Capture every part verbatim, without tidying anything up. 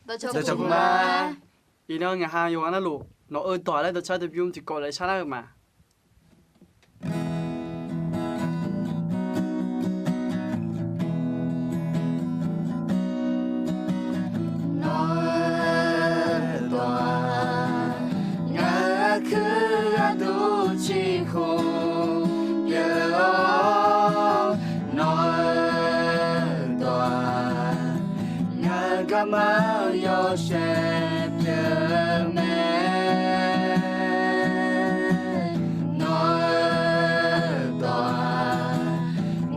Dawqcawq ma. Iqnan ngaq ha yawqghaq navluf nawq-eu dawq laer dawqcar dawqbymr tiqkawv laer sharlar-eu ma. Nawq-eu dawq-aq, ngaq-euq aqkuir gharduq ciqhuq pyeuf-awr, nawq-eu dawq-aq, ngaq-euq garma yawshaef pyeuf mae. Nawq-eu dawq-aq,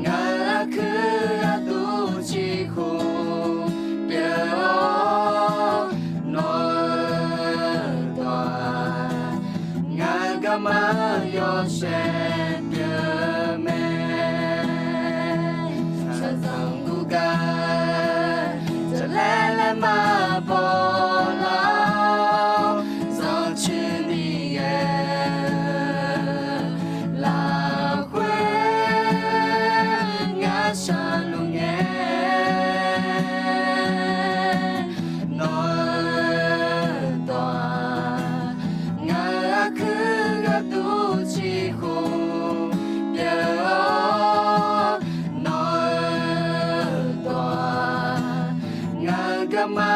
ngaq-euq aqkuir gharduq ciqhuq pyeuf-awr, nawq-eu dawq-aq, ngaq-euq garma yawshaef pyeuf mae. Shaqzanq guvgar jaqlaer laer maqbaw lar-awr, zanrcoeni ghae-eu lafkhoer ngar shaqluf ngae. Nawq-eu dawq-aq, ngaq-euq aqkuir gharduq ciqhuq pyeuf-awr, nawq-eu dawq-aq, ngaq-euq garma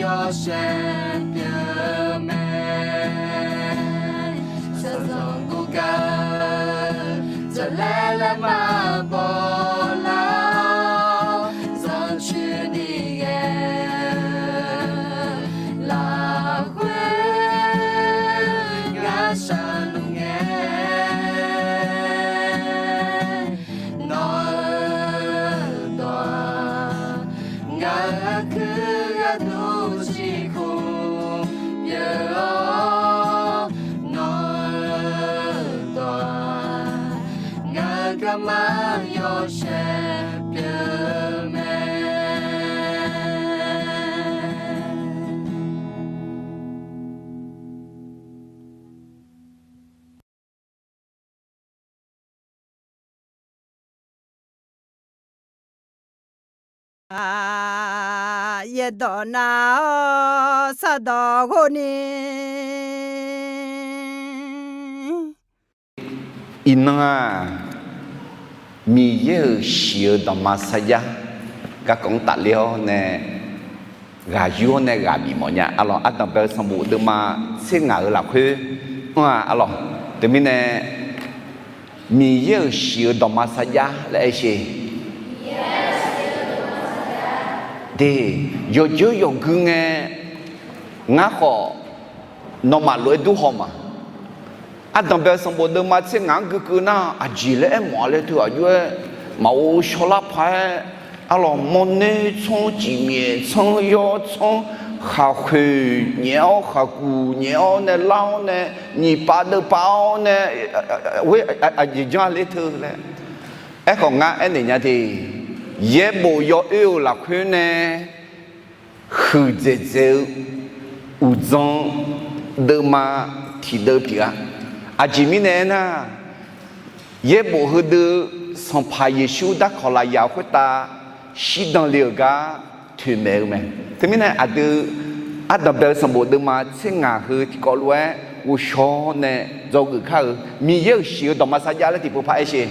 yawshaef pyeuf mae. Shaqzanq guvgar jaqlaer laer maqbaw lar-awr, zanrcoeni ghae-eu lafkhoer ngar shaqluf ngae. Nawq-eu dawq-aq, ngaq-euq aqkuir gharduq ciqhuq pyeuf-awr, nawq-eu dawq-aq, ngaq-euq garma yawshaef pyeuf mae. Yaerdawq nav-awr sardawq ghov ni. Iqnan-aq, Miqyaer-euq shiq-eu dawqma sarjax garkawv-anr tafler-awr nae ghaq yur-awr nae ghaq bif mawf nya. Arlawq, Ardanqbae-eu sanqbof deuvma tser ngaq-euq lafkhoer anr-a. Arlawq, teumirnae Miqyaer-euq shiq-eu dawqma sarjax laer aer sher. De, yawqjawr yawqgui ngae, ngar khawf nawmaf lof-aer dur haw ma. Ardanqbae-eu sanqbof deuvma tser ngaq-anr guikeuv nar, aqjeq laer aermawf-a laer teu aqjox-aer maqghov shawrlar paq-aer, arlawq, mawrnoer tsanr, cifmyaef tsanr, yawr tsanr, khaqkhoeq nyaef-awr, khaqkuq nyaef-awr nae lar-awr nae, nyiq pav deuv pav-awr nae, aqjeq janr-a ler teu laer. Aerkhawf ngar aernaeq nya de, yaerbof yawoer-euq lafkhoer nae huiqdzaeq dzaeq-eu uqdzan deuvma tiqdeuv pyeuf-a. Aqjeq mirnae aernar, yaerbof heudeuv Sanqpaq Yeqsur darkawq lafyaq khoertav shirdan le-euq gar toeqmaeq-eu mae. Teumirnae aqdui Ardanqbae-eu sanqbof deuvma tser ngaq heu tiqkawv lof-aer ghovshaw nae dzawgeuf kar-eu Miqyaer-euq shiq-eu dawqma sarjax laer tiqpov par aer sher.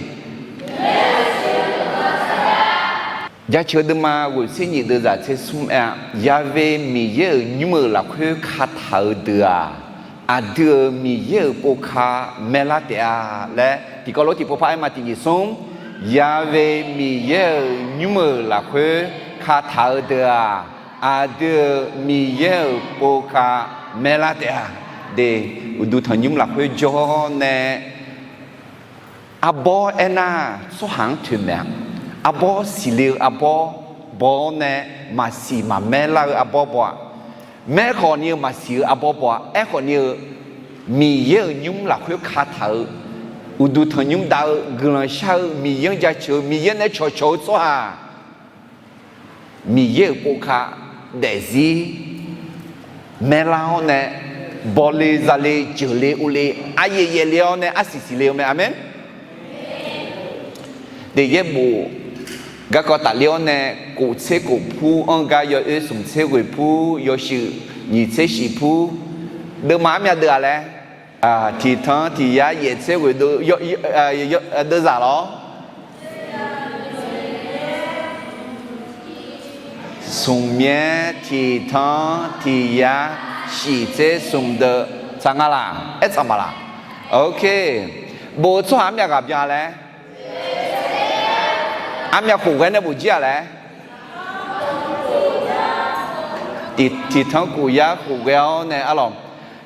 Jaceuq deuvma ghoeqtser nyiq deuv zaq tser smr aer-a. Ya've Miqyaer-euq nymr-euq lafkhoer kataq-eu deuq-aq, aqdui-euq Miqyaer-euq povka maerlar taef-a laer tiqkawv lof tiqpov par aer ma. Tiq nyiq smr, Ya've Miqyaer-euq nymr-euq lafkhoer kataq-eu deuq-aq, aqdui-euq Miqyaer-euq povka maerlar taef-a. De, uqduq tanqnymr lafkhoer jawr-awr nae, arbawr aernar, tsawrhaq-anr toeqmaeq-a. Arbawr siqle-eu arbawr baw-awr nae, maqsiq maqmaer lar-eu arbawr baw-a. Maerkhawf ni-eu maqsiq-eu arbawr baw-a. Aerkhawf ni-eu Miqyaer-euq nymr lafkhoer kataq-eu, uqduq tanqnymr dav-eu, guiqlanq shar-eu, Miqyaer-anr jaceuq-eu, Miqyaer nae cawqcawq-eu tsawrhaq Miqyaer-euq povka daefzir maerlar-awr nae, bawle zale jeuqle uvle aryaev yaevle-awr nae arsiq siqle-eu mae. Aqmeq. Daefyaer bof Garkawv tafler-awr nae, kof tser kof pur-anr gar yawoer smq tser ghoeq pur, yawshuif nyiq tser shif pur. Deuvma armyav deuv-aq laer, tiqtanq tiq yar yaef tser ghoeq deuvzaq lawr. Smq myaer tiqtanq tiq yar shif tser smq deuv tsaq nga laq? Aer tsaq ma laq? Ok. Bof-eu tsawrhaq armyav ghaq byan laer, armyav khof ghae nae bof jir-aq laer, tiqtanq kof yar khof ghae-awr nae arlawq,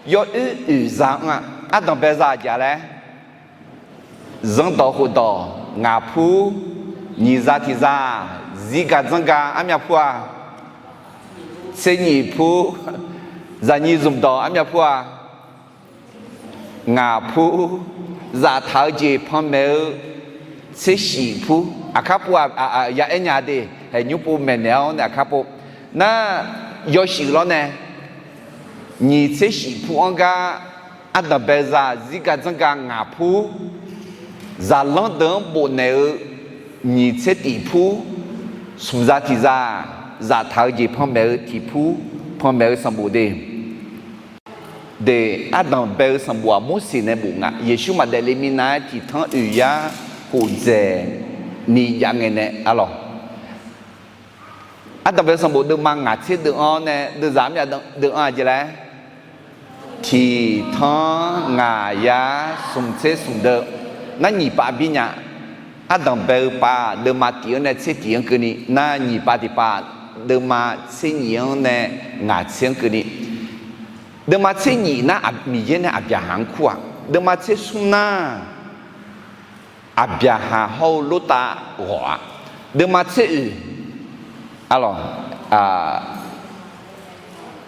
yawoer oeq za-anr-aq, ardanq bae za aqjeq-a laer, zanrdawq khofdawq ngaq pur, nyiq za tiq za, zirgaq dzanrgaq armyav pur-a, tser nyiq pur, zaqnyiq zmqdawq armyav pur-a, ngaq pur, zaftaq-eu jeq panmaeq-eu tser shif pur, aqkar pur ya aer nya de, haeq nymr pov maeqnaeq-awr nae aqkar pov. Nar, yawshuif lawr nae, nyiq tser shif pur-anr gar, ardanq bae za zirgaq dzanrgaq ngaq pur, zaqlanr deuq-anr bofnaeq-eu nyiq tser tiq pur, smq za tiq za, zaftaq-eu jeq panmaeq-eu tiq pur, panmaeq-eu sanqbof de. De, ardanq bae-eu sanqbof-aq Morseq nae bof nga. Yeqsur maq daefle minav-aer tiqtanq oeq yar khof dzaeq ni jav ngae nae arlawq. Ardanq bae-eu sanqbof deuvma ngaq tser deuv-anr nae deuvzaq armyav deuv-anr aqjeq laer, tiqtanq ngaq yar smq tser smq deuv. Nar nyiq pav bir nya. Ardanq bae-eu pav deuvma tiq-anr nae tser tiq-anr keuvni, nar nyiq pav tiq pav deuvma tser nyiq-anr nae ngaq tser-anr keuvni. Deuvma tser nyiq nar Miqyaer nae Aqbyaqhaq-anr kur-aq. Deuvma tser smr nar Aqbyaqhaq hawr-eu Lortav ghawq-aq. Deuvma tser oeq, arlawq,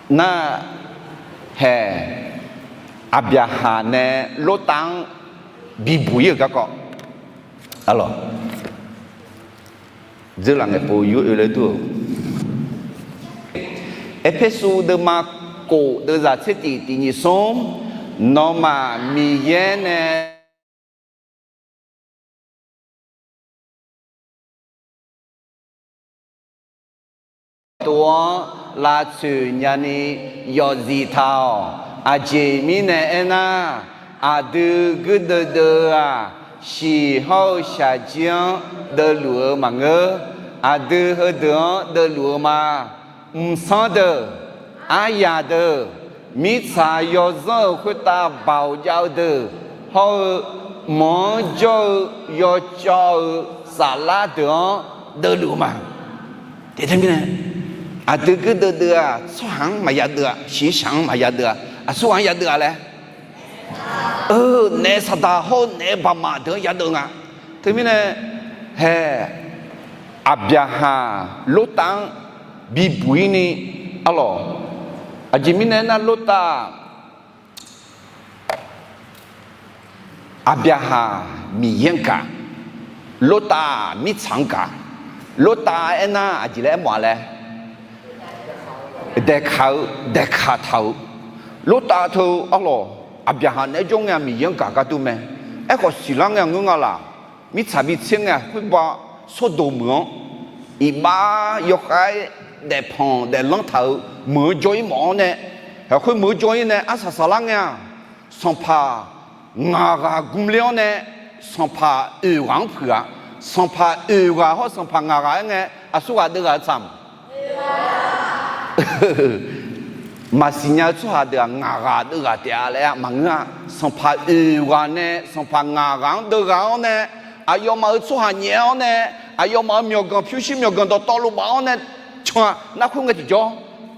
nar haeq Aqbyaqhaq nae Lortav-anr bibuq ir-euq garkawv, arlawq, dzeurlaf ngaeqpov yur oe laer dur-eu. Erpersu deuvma kof deuvzaq tser tiq tiq nyiq smr, nawmaf Miqyaer nae tov-anr lavtsoeq nyani yawfzif taq-awq. Aqjeq mirnae aernar, aqdui guirdeuv deuv-eu-aq, shiq hawr-eu shaqjir-anr deuvluf-eu maqngeur. Aqdui heudeuq-anr deuvluf-eu ma. Mqsanr deuq, aryaq deuq, mirtsaq yawzanr-euq khoertav baoq jav-eu deuq hawr-eu, mq-anr jawr-eu yawcawv-eu saflar deuq-anr deuvluf-eu ma. Teqdaq mirnae, aqdui guirdeuv deuv-aq, tsawrhaq-anr maqya deuv-aq, shiqshaq-anr maqya deuv-aq, aqsurghaq-anr ya deuv-a laer, eu, naef saqdaq hawr-eu naef baqmaf deuq-anr ya deuv nga. Teumirnae, haeq, Aqbyaqhaq Lortav-anr bibuq ir ni, arlawq, aqjeq mirnae aernar Lortav-aq, Aqbyaqhaq Miqyaer-anr gaq, Lortav mirtsaq-anr gaq. Lortav aernar aqjeq laer aermawf-a laer, daeqkaq-eu, daeqkaq taq-euq. Lortav teu arlawq, Aqbyaqhaq naeq-aer jawr ngae-a Miqyaer-anr gaq gar dur mae. Aerkhawf siqlar ngae-a ngeur nga laq. Mirtsaq bitser ngae-a khoerbav Sawrdoq meuq-anr, iqbax yawkhav-aer daefpanq daeflanr taq-euq meuq-anr jawr ir mawf-awr nae, haeq khoer meuq-anr jawr ir nae arsaq saqlar ngae-a, sanqpaq ngaq ghaq gmler-awr nae, sanqpaq oeq ghaq-anr puiq-a. Sanqpaq oeq ghaq hawr sanqpaq ngaq ghaq-aer ngae, aqsurghaq deuv ghaq-eu tsaq-a. Maqsiq nya-eu tsawrhaq deuq-aq, ngaq ghaq deuv ghaq taef-a laer maqngeur-a. Sanqpaq oeq ghaq nae sanqpaq ngaq ghaq-anr deuv ghaq-awr nae, aqyawfmaf-euq tsawrhaq nyaef-awr nae, aqyawfmaf-euq myawqganq pyurshuir myawqganq dawqtawvluf baf-awr nae, can-a nar khoer ngae tiqjawr,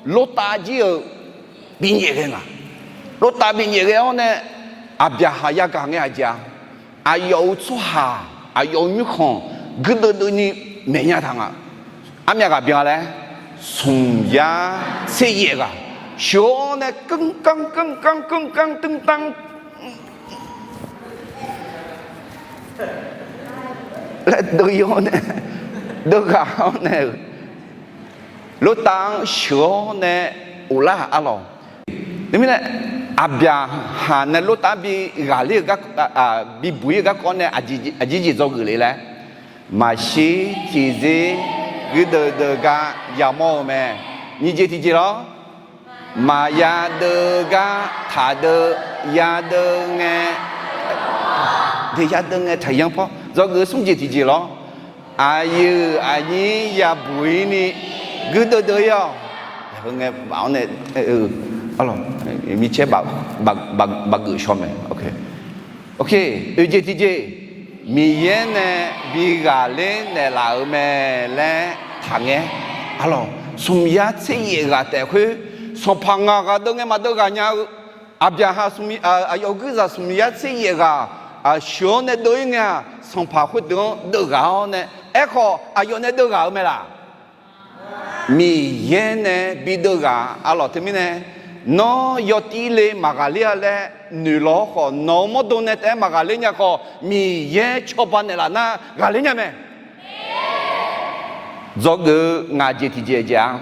Lortav jir-euq binyaef ghae nga. Lortav binyaef ghae-awr nae, Aqbyaqhaq yagaq ngae aqjeq-a, aqyawf-euq tsawrhaq, aqyawf-euq nymrkhanq guirdeuv deuvni maeq nya taq nga. Armyav ghaq byan laer, smq yar tser yaef ghaq sheuq-awr nae, kanr kanr kanr kanr kanr kanr tmr tanr laer deuv-ir-awr nae, deuv ghaq-awr nae-euq, Lortav-anr sheuq-awr nae of lar-aq arlawq. Teumirnae, Aqbyaqhaq nae Lortav-anr bi ghaqler-eu gar, bibuq-ir-eu garkawv nae aqjeq jeq dzawgeuf le laer, Maqshir tiqzir guirdeuv deuv gar yamawr-eu mae. Nyiq jeq tiqjeq lawr. Maqya deuv gar taqdeuv, ya deuv ngae, ya deuv ngae taqyanr pawr. Dzawgeuf smr jeq tiqjeq lawr. Aqyuif aqnyir yabuq-ir ni guirdeuv deuv-ir awq. Heu ngae baf-awr nae, micaer baf geuf shaw mae. Oe jeq tiqjeq, Miqyaer nae bi ghaqler naeqlaf-euq mae laer taqngaer. Arlawq, smq yar tser yaef ghaq taef khoer, sanqpaq ngaq ghaq deuv ngae maqdeuv ghaq nya-eu, Aqbyaqhaq, aqyawf guirzaq smq yar tser yaef ghaq sheuq-awr nae deuv-ir ngae-aq, sanqpaq khoerdeuq-anr deuv ghaq-awr nae, aerkhawf aqyawf nae deuv ghaq-euq mae laq? Miqyaer nae bi deuv ghaq. Arlawq, teumirnae nawr yawtiv le maqghaqler-a laer noeqlawq-awr khawf, nawq-euq mawrdo nae taef-aer maqghaqler nya khawf, Miqyaer cawba naeqlaf nar ghaqler nya mae. Dzawgeuf-eu ngaq jeq tiqjeq jeq-a,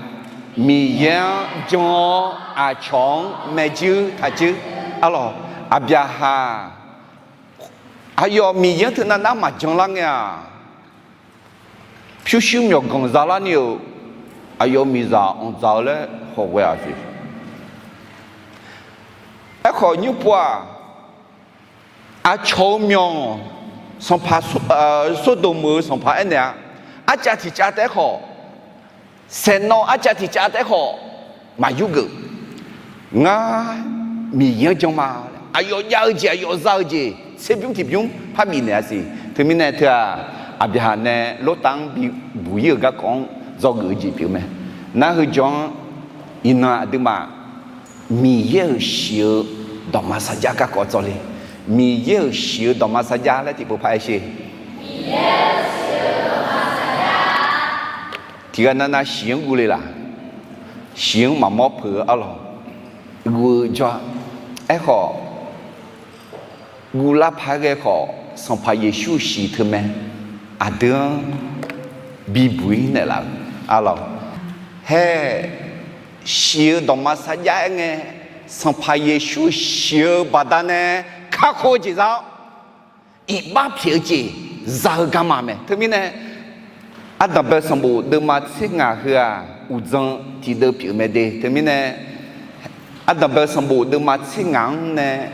Miqyaer-anr jan-awr aqcawq-anr maeq juir taq juir. Arlawq, Aqbyaqhaq aqyawf Miqyaer-anr teunav nar maqjan lar ngae-aq, pyurshuir myawqganq zalar ni-euq aqyawf miqzaq anqdzaq-eu laer khawf ghae-aq siq. Aerkhawf nymr pov-aq, aqcawq-eu myawq, sanqpaq, Sordoq-euq sanqpaq aernaeq-a, arcav tiq cav taef-aer khawf, saeqnawv arcav tiq cav taef-aer khawf maqyur geuf. Ngar Miqyaer-anr jan ma. Aqyawf jav-eu jeq, aqyawf za-eu jeq tserbymr tiqbymr par bifnaeq-a siq. Teumirnae teu-aq, Aqbyaqhaq nae Lortav-anr bibuq-ir-euq garkawv-anr dzawgeuf-eu jeq pyeuf mae. Nar heujawr-anr iqnan aqduimaf Miqyaer-euq shiq-eu dawqma sarjax garkawv tsawv le. Miqyaer-euq shiq-eu dawqma sarjax laer tiqpov par-aer sher. Tiqghaq navnav shiq-anr guv le laq? Shiq-anr maqmawr peuq-eu arlawq, guv-eu jawr-a. Aerkhawf, guvlar paq-aer ghae khawf, Sanqpaq Yeqsur shiq teu mae. Aqdui-anr bibuq-ir naeqlaf-euq arlawq. Haer, shiq-eu dawqma sarjax-aer ngae, Sanqpaq Yeqsur shiq-eu baqdanae kakhof-eu jeq za-awr, iqbax pyaeq-eu jeq za-eu garma mae. Teumirnae, ardanqbae sanqbof deuvma tser ngaq heu-aq, uqdzan tiqdeuv pyeuf mae de. Teumirnae, ardanqbae sanqbof deuvma tser ngaq-anr nae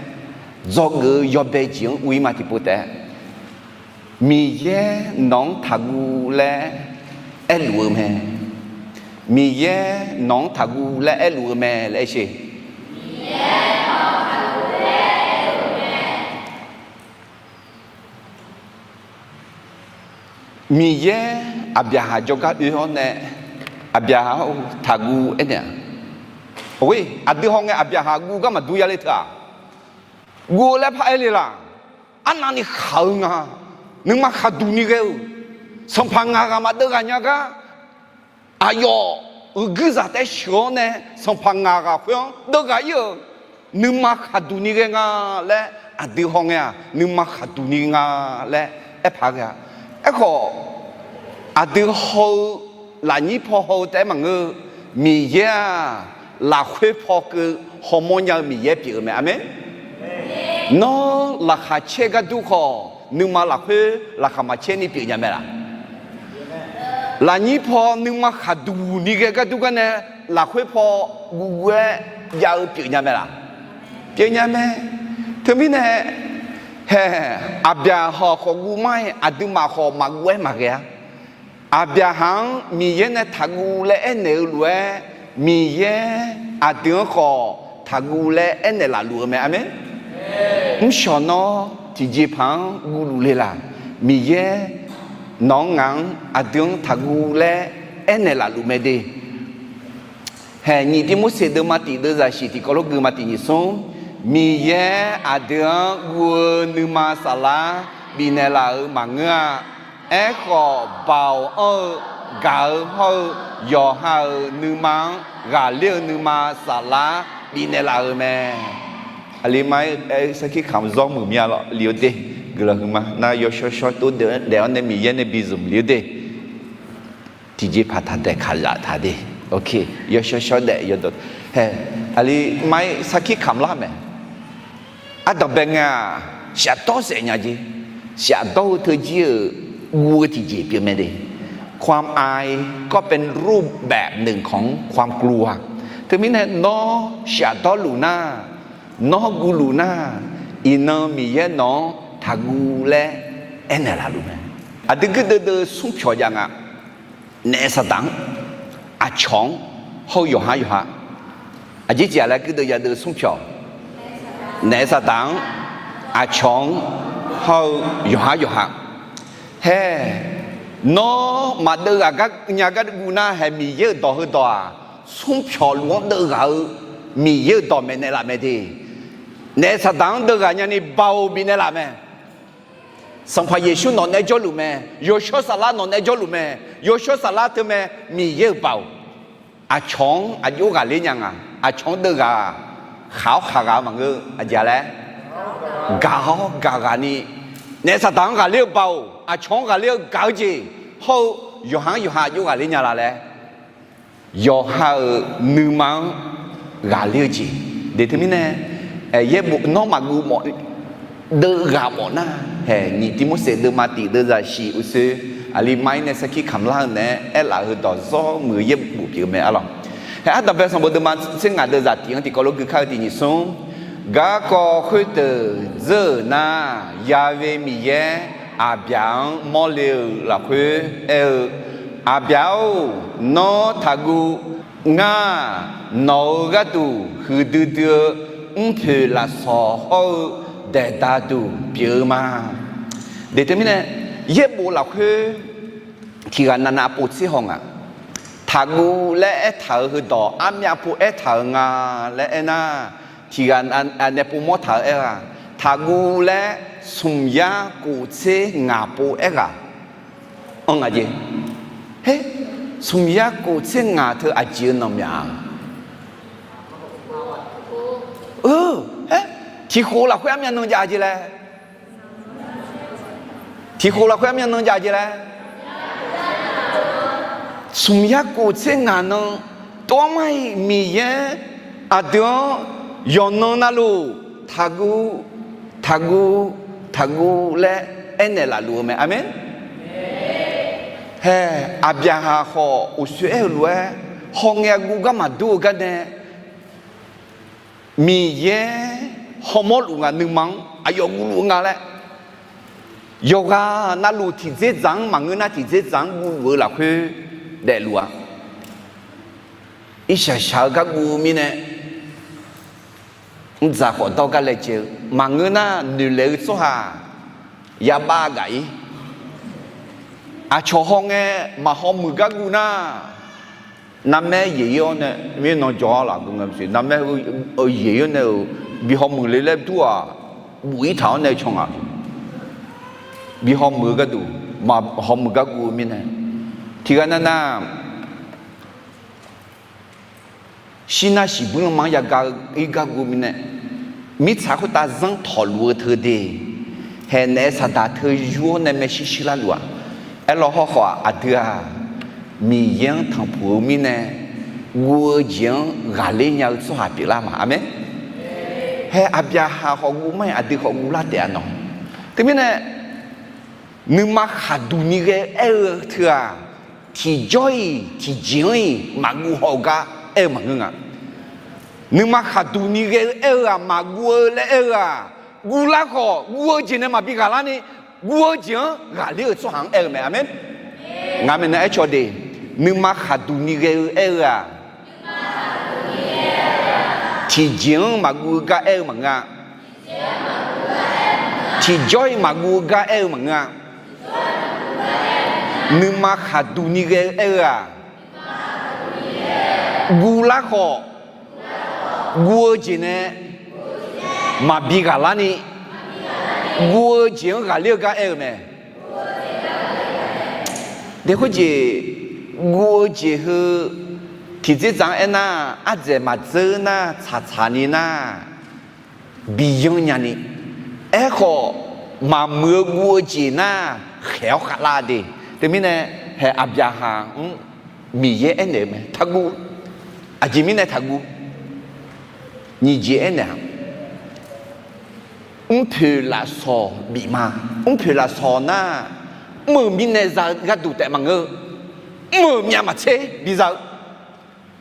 dzawgeuf-eu yawbae jeq-anr ur-ir ma tiqpov taef-a. Miqyaer nawq-anr taqguv laer aerluf-eu mae. Miqyaer nawq-anr taqguv laer aerluf-eu mae laer aer sher. Miqyaer Aqbyaqhaq jawrgar oe-awr nae, Aqbyaqhaq-or, taqguv aernaeq-a. Oe, aqdui hawngae Aqbyaqhaq guv gar maqdur ya le teu-aq, guv-eu laer par-aer le laq? Arnavni khaq-eu nga. Nuima khaqduq ni ghae-euq, sanqpaq ngaq ghaq maqdeuv ghaq nya gar, aqyawf-euq guirzaq taef-aer sheuq-awr nae, sanqpaq ngaq ghaq khoer-anr deuv ghaq-ir-euq, nuima khaqduq ni ghae nga laer aqdui hawngae-aq, nuima khaqduq ni nga laer aer paq ghae-a. Aerkhawf, aqdui haw-eu, lafnyir paw haw-eu taef-aer maqngeur-eu, Miqyaer-aq, lafkhoer paw keuv hawmawr nya-eu Miqyaer pyeuf-eu mae. Aqmeq. Nawr laqkhaq caer gar dur khawf, nuima lafkhoer laqkhaq maqcaer ni pyeuf nya mae laq? Lafnyir paw nuima khaqduq ni ghae gar dur gar nae, lafkhoer paw guvguv-aer jav-eu pyeuf nya mae laq? Pyeuf nya mae. Teumirnae, hae, Aqbyaqhaq khawf guv mar-aer, aqduimaf khawf maqguv-aer maqghae-a. Aqbyaqhaq-anr Miqyaer nae taqguv laer aernaeq-eu lof-aer, Miqyaer aqdui-anr khawf taqguv laer aernaeq laf luf-eu mae. Aqmeq. Mrshawq nawr tiqjeqpaq-anr guvluf le laq? Miqyaer nawq-anr ngaq-anr aqdui-anr taqguv laer aernaeq laf luf mae de. Hae, nyiq Tivmorseq deuvma tiq deuvzaq shiq tiqkawv lof gui ma tiq nyiq smr, Miqyaer aqdui-anr guv-eu nuima saflar bifnaeq laf-euq maqngeur-a. Aerkhawf, baoq anr-eu, gaq-eu hawr-eu, yawqha-euq nuima-anr ghaqler-eu nuima saflar bifnaeq laf-euq mae. Aqli mar-aer sarkir kamq zawr muiq mya lawq, li-eu de. Guiqlanq huiqma nar yawshawr shawr tov daef-awr nae Miqyaer nae bi zmq li-eu de. Tiqjeqpaq taq daeq kaq zaf taq de. Yawshawr shawr daef yawdawq. Hae, aqli mar-aer sarkir kamq lar mae. Ardanqbae ngae-aq, shafdawr saef nya jeq. Shafdawr-eu teujir-euq guv-eu tiqjeq pyeuf mae de. ความอายก็เป็นรูปแบบหนึ่งของความกลัว Teumirnae nawr shafdawr luf nar, nawr guv luf nar, iqnan Miqyaer nawq-anr taqguv laer aernaeq laf luf mae. Aqdui guirdeuv deuv smr pyawq jav nga. Naef saqdaq-anr, aqcawq-anr, hawr-eu yawqhar yawqha. Aqjeq jeq-aq laer guirdeuv yadeuv smr pyawq. Naef saqdaq-anr, aqcawq-anr, hawr-eu yawqhar yawqha. Hae, nawr maqdeuv ghaq nya gar guv nar, hae Miqyaer-euq dawq heudawq-aq, smr pyawq luf-anr deuv ghaq-eu Miqyaer-euq dawq maeqnaeq laf mae de. Naef saqdaq-anr deuv ghaq nyani Baoq bifnaeq laf mae. Sanqpaq Yeqsur nawq naeq-aer jawrluf mae. Yawshawr Saflar nawq naeq-aer jawrluf mae. Yawshawr Saflar teumae Miqyaer-euq Baoq. Aqcawq-anr aqjox ghaqler nya nga. Aqcawq-anr deuv ghaq, khaq-awr khaq ghaq-eu maqngeur. Aqjeq laer, gaq-awr gaq ghaq ni, naef saqdaq-anr ghaqler-eu Baoq, aqcawq-anr ghaqler-eu gaq-eu jeq, hawr-eu yawqha-anr yawqha aqjox ghaqler nya la laer, yawqha-euq nuima-anr ghaqler-eu jeq. De teumirnae, yaerbof nawr maqguv mawf, deuv ghaq mawf nar, hae nyiq Tivmorseq deuvma tiq deuvzaq shiq uqsoer, aqli ma-ir nae sarkir kamq lar-eu naeq-aer aerlaf-eu heudawq zawr muiq-eu yaerbof pyeuf-eu mae arlawq. Hae ardanqbae sanqbof deuvma tser ngaq deuvzaq tiq-anr tiqkawv lof gui kar-eu tiq nyiq smr, garkawv khoerdeuq dzeur-euq nar, Ya'we Miqyaer Aqbyaq-anr mawrle-euq lafkhoer aer-eu, Aqbyaq-or, nawr taqguv. Ngar nawq-euq gharduq huiqdui dui-eu mrpoeq lafsawq hawr-eu daeqda duq pyeuf-eu ma. De teumirnae, yaerbof lafkhoer tiq ghaq navnav pov tser haw nga. Taqguv laer aertaq-euq heudawq armyav pov aertaq-euq nga laer aernar, tiq ghaq nae pov mawr taq-eu aer-aq, taqguv laer smq yar kof tser ngaq pov aerghaq anr nga jeq. Her, smq yar kof tser ngaq teu aqjeq-eu nanqmyaq-a? Aer, tiq khof lafkhoer armyav nan jav jeq laer. Tiq khof lafkhoer armyav nan jav jeq laer. Smq yar kof tser ngaq nan, tov-aer mar-iq Miqyaer aqdui-anr yawqnan navluf taqguv, taqguv, taqguv laer aernaeq laf luf-eu mae. Aqmeq. Hae, Aqbyaqhaq khawf uqsoer aer-eu lof-aer, hawngae guv gar maqdur-eu garnae, Miqyaer hawmawr luf nga, nuima-anr aqyawf guv luf-eu nga laer, yawqghaq navluf tiqdzerdzaq-anr maqngeur nar, tiqdzerdzaq-anr guv luf-eu lafkhoer daefluf-a. Irshaq shaq-eu gar guv-eu mirnae, mrdzaq khawf dawr gar laejae-eu maqngeur nar, noeqlaeq-eu tsawrhaq yabav gaq-ir. Aqcawq hawngae maqhaw muiq gar guv nar, narmaer yaeq-ir-awr nae mirnan jawr-ar laf geu nga maqsiq, narmaer yaeq-ir-awr nae-euq bi haw muiq le laer dur-aq, buf-ir taq-awr nae can ngaq. Bi haw muiq-eu gharduq, maqhaw muiq gar guv-eu mirnae, tiq ghaq navnav shir nar shiqbuir lanma-anr yagav-ir gar guv mirnae, mirtsaq khoertav zanr tawqluf-eu teu de, haeq naef saqdaq teu yur-awr nae maershuir shuirlar luf-aq. Aerlawr hawrkhawf-aq, aqdui-aq, Miqyaer-anr tanqpuq-eu mirnae, guv-eu jeq-anr ghaqler nya-eu tsawrhaq pyeuflar ma. Aqmeq. Hae Aqbyaqhaq khawf guv mar-iq, aqdui khawf guvlar taef-a nawq. Teumirnae, nuima khaqduq ni ghae-eu aer-eu teu-aq, tiqjawr-iq tiqjeq-anr-iq maqguv haw-eu gar aer-eu maqngeur nga. Nuima khaqduq ni ghae-eu aer-eu-aq, maqguv-eu laer aer-eu-aq, guvlar khawf guv-eu jeq nae maqbi ghaqlar ni, guv-eu jeq-anr ghaqler-euq tsawrhaq-anr aer-eu mae. Aqmeq. Ngaq maeqnan aercaw de, nuima khaqduq ni ghae-eu aer-eu-aq, tiqjeq-anr maqguv-eu gar aer-eu maqngeur-a. Tiqjawr-iq maqguv-eu gar aer-eu maqngeur-a. Nuima khaqduq ni ghae-eu aer-eu-aq, guvlar khawf, guv-eu jeq nae maqbi ghaqlar ni, guv-eu jeq-anr ghaqler-eu gar aer-eu mae. Dae khoerjeq, guv-eu jeq heu tiqdzerdzaq-anr aernar, ardzaeq maqdzeur nar, tsaqtsaq ni nar, bi yanr nyani. Aerkhawf, maqmuiq-eu guv-eu jeq nar, khaeq-awr khavlar de. Teumirnae, haeq Aqbyaqhaq-anr Miqyaer aernaeq-eu mae, taqguv. Aqjeq mirnae taqguv? Nyiq jeq aernaeq-aq, mrpoeq lafsawq bif ma. Mrpoeq lafsawq nar, Mr-euq mirnae za-eu gharduq taef maqngeur-eu, mr-euq myav maqtser biza-eu,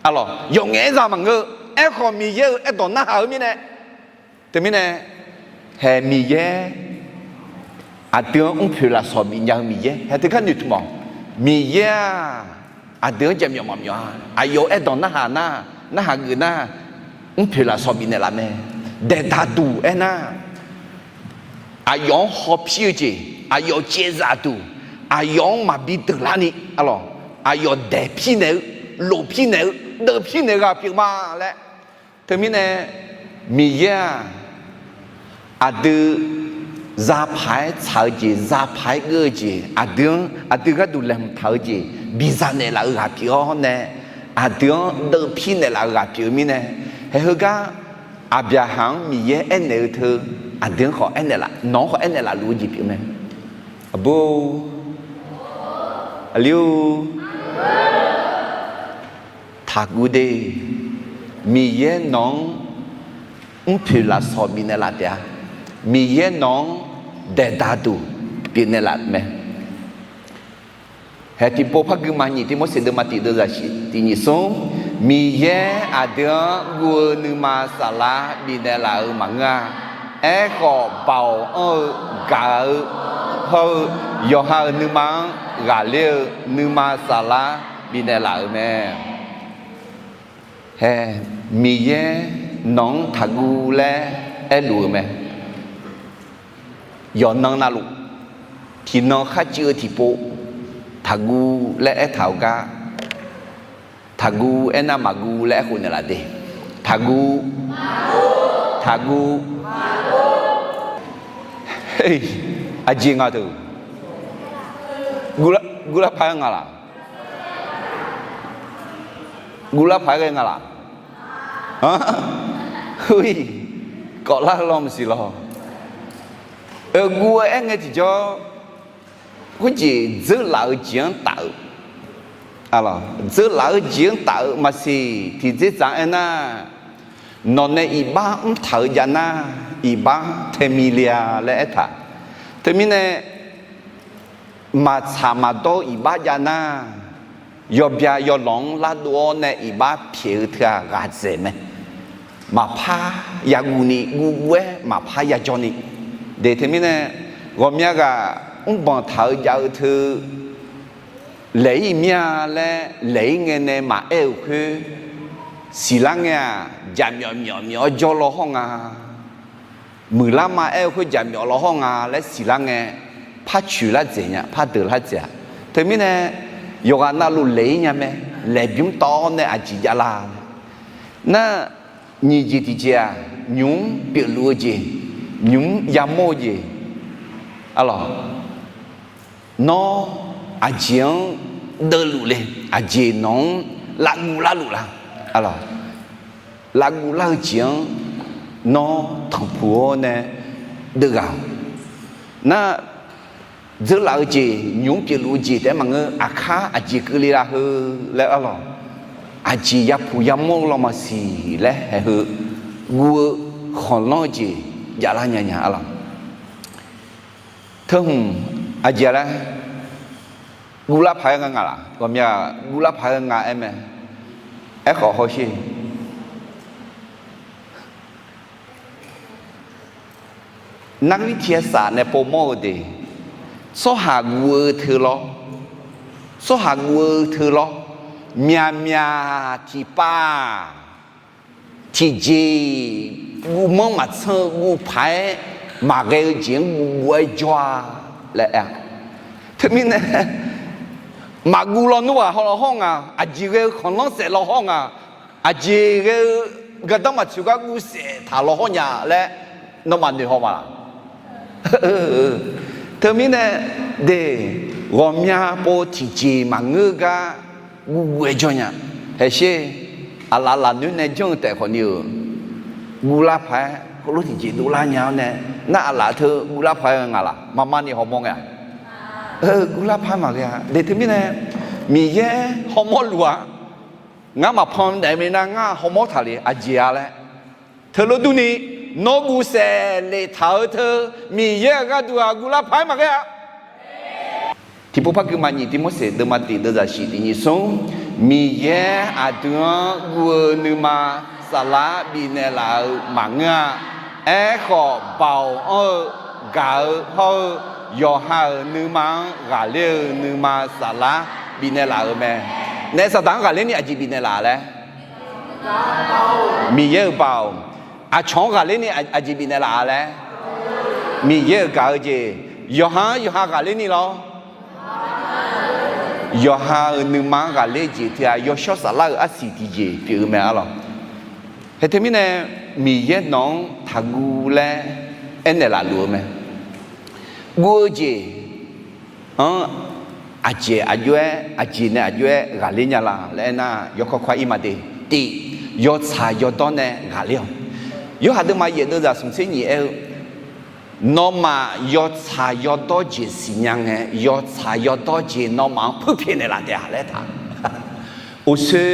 arlawq, yawqngaef-aer za maqngeur-eu, aerkhawf Miqyaer-euq aerdawq narhaq-eu mirnae. Teumirnae, hae Miqyaer, aqdui-anr mrpoeq lafsawq bifnya-eu Miqyaer hae teugar noeqtmq-awq. Miqyaer-aq, aqdui-anr jaqmyawf maqmyawf-a, aqyawf-euq aerdawq narhaq nar, narhaq geuf nar, mrpoeq lafsawq bifnaeq laf mae. Daeqdaq duq aernar, aqyawf-anr hawpir-eu jeq, aqyawf caevzaf duq, aqyawf-anr maqbi deuq larni, arlawq, aqyawf daeqpir naeq-eu, lofpir naeq-eu, deuvpir naeq-eu ghaq pyeuf ma laer. Teumirnae, Miqyaer-aq, aqdui zapaq-aer tsaq-eu jeq, zapaq-aer geur-eu jeq, aqdui-anr aqdui gharduq laeqhmq taq-eu jeq biza naeqlaf-eu ghaq pyeuf-awr nae, aqdui-anr deuvpir naeqlaf-eu ghaq pyeuf-eu mirnae, hae heugar Aqbyaqhaq-anr Miqyaer aernaeq-eu teu, aqdui-anr khawf aernaeq laf, nawq-anr khawf aernaeq laf luf-eu jeq pyeuf mae. Aqbur, aqli-or, taqguv de. Miqyaer nawq-anr mrpoeq lafsawq bifnaeq laf taef-a. Miqyaer nawq-anr daeqdaq duq bifnaeq laf mae. Hae tiqpov par gui ma, nyiq Tivmorseq deuvma tiq deuvzaq shif tiq nyiq smr, Miqyaer aqdui-anr guv-eu nuima saflar bifnaeq laf-euq maqngeur-a. Aerkhawf, baoq anr-eu gaq-eu hawr-eu yawqha-euq nuima-anr ghaqler-eu nuima saflar bifnaeq laf-euq mae. Hae, Miqyaer nawq-anr taqguv laer aerluf-eu mae. Yawqnan navluf, tiqnan kharcuiv-eu tiqpov, taqguv laer aertaq-eu gar, taqguv aernar maqguv laer aerkhof naeqlaf de. Taqguv, taqguv. Aqjeq nga teu, guvlar paq-aer nga laq? Guvlar paq-aer ghae nga laq? Heu-iq, kawflar-eu lawr maqsiq lawr. Guv-eu aer ngae tiqjawr, khoerjeq dzeurlaf-eu jeq-anr taf-eu, dzeurlaf-eu jeq-anr taf-eu maqsiq. Tiqdzerdzaq-anr aernar, nawq nae iqbax mrtaq-eu jav nar, iqbax tae mile-a laer aertaq. Teumirnae, maqtsaq maqdawr-eu iqbax jav nar, yawbya yawlawq-anr lardov-awr nae iqbax pyaeq-eu teu-aq ghaqdzaeq mae. Maqpar yaguv ni, guvguv-aer maqpar yajawr ni. De teumirnae, ghawqmya ghaq mrbanq taq-eu jav-eu teu, laeq-ir mir-a laer laeq-ir ngae nae maqaer-euq khoer, siqlar ngae-aq, jaqmyawf myawf myawf-awr jawr law hawr nga. Muiqlar ma aer-eu khoer jaqmyawf law hawr nga laer siqlar ngae, par coeq lar dzaeq nya, par deuq lar dzaeq-a. Teumirnae, yawqghaq navluf laeq-ir nya mae. Laeq bymr tawv-awr nae aqjeq javlar. Nar, nyiq jeq tiqjeq-aq, nymq-mr pyeufluf-eu jeq, nymq-mr yamawr-eu jeq, arlawq, nawr aqjeq-anr deuvluf le. Aqjeq nawq-anr lavguv larluf la? Arlawq, lavguv lar-eu jeq-anr nawr tanqpuq-awr nae deuvghaq-awq. Nar, dzeurlaf-eu jeq, nymq-mr pyeufluf-eu jeq taef-aer maqngeur, aqkar aqjeq keuvle la heu laer arlawq, aqjeq yapuq yamawr-eu lawmaqsiq laer haeq heu guv-eu khanqlanr-eu jeq javlar nya nya arlawq. Teu hmq, aqjeq laer guvlar paq-aer nga nga laq? Ghawqmya guvlar paq-aer nga aer mae. Aerkhawf hawsher. Nargir tiq-aer saf nae povmawr-eu de, tsawrhaq guv-eu teu lawr, tsawrhaq guv-eu teu lawr, myaqmyaq tiqpav tiqjeq guvmanr maqtsanr-eu guv paq-aer maqghae-eu jeq-anr guv guv-aer jawr-a laer aer-a. Teumirnae, maqguv lawnmr ghaq hawlaw hawr nga, aqjeq ghae-eu khanqlanr saef law hawr nga, aqjeq ghae-eu gardanr maqtsoeq gar guv saef taq law hawr nya laer nawmaf noeq haw ma laq? Teumirnae, de, ghawqmya pov tiqjeq maqngeur gar guv guv-aer jawr nya. Haeqsher, aqlaf lafnoer nae janr-eu taef khawfni-euq, guvlar paq-aer heulof tiqjeq dovlar nya-awr nae, nar aqlaf teu guvlar paq-aer nga laq? Maqma ni hawmawr ngae-a? Guvlar paq-aer maqghae-a. De teumirnae, Miqyaer hawmawr luf-a. Ngar maqpan daef minav ngar hawmawr taq le aqjeq-a laer. Teulof durni, nawr guv saef lef taq-eu teu, Miqyaer-euq gharduq-aq guvlar paq-aer maqghae-a. Tiqpov par gui ma nyiq Tivmorseq deuvma tiq deuvzaq shif tiq nyiq smr, Miqyaer aqdui-anr guv-eu nuima saflar bifnaeq laf-euq maqngeur-a. Aerkhawf, baoq anr-eu gaq-eu hawr-eu yawqha-euq nuima-anr ghaqler-eu nuima saflar bifnaeq laf-euq mae. Naef Saqdaq-anr ghaqler ni aqjeq bifnaeq laf laer? Miqyaer-euq baoq. Aqcawq-anr ghaqler ni aqjeq bifnaeq laf-a laer? Miqyaer-euq gaq-eu jeq. Yawqha-anr yawqha ghaqler ni lawr? Yawqha-euq nuima-anr ghaqler jeq teu-aq, yawshawr saflar-euq arsiq tiqjeq pyeuf-eu mae arlawq. Hae teumirnae, Miqyaer nawq-anr taqguv laer aernaeq laf luf-eu mae. Guv-eu jeq-anr aqjeq aqjox-aer, aqjeq nae aqjox-aer ghaqler nya la laer aernar, yawkawr kawr ir ma de. Tiq, yawtsaq yawdawr nae ghaqler-awq. Yorhaq deuvma yaef deuvzaq smqtser nyiq aer-eu, nawmaf yawtsaq yawdawr jeq siqnya ngae, yawtsaq yawdawr jeq nawmaf-anr puirpyaeq naeqlaf taef-a laer taq. Uqshoe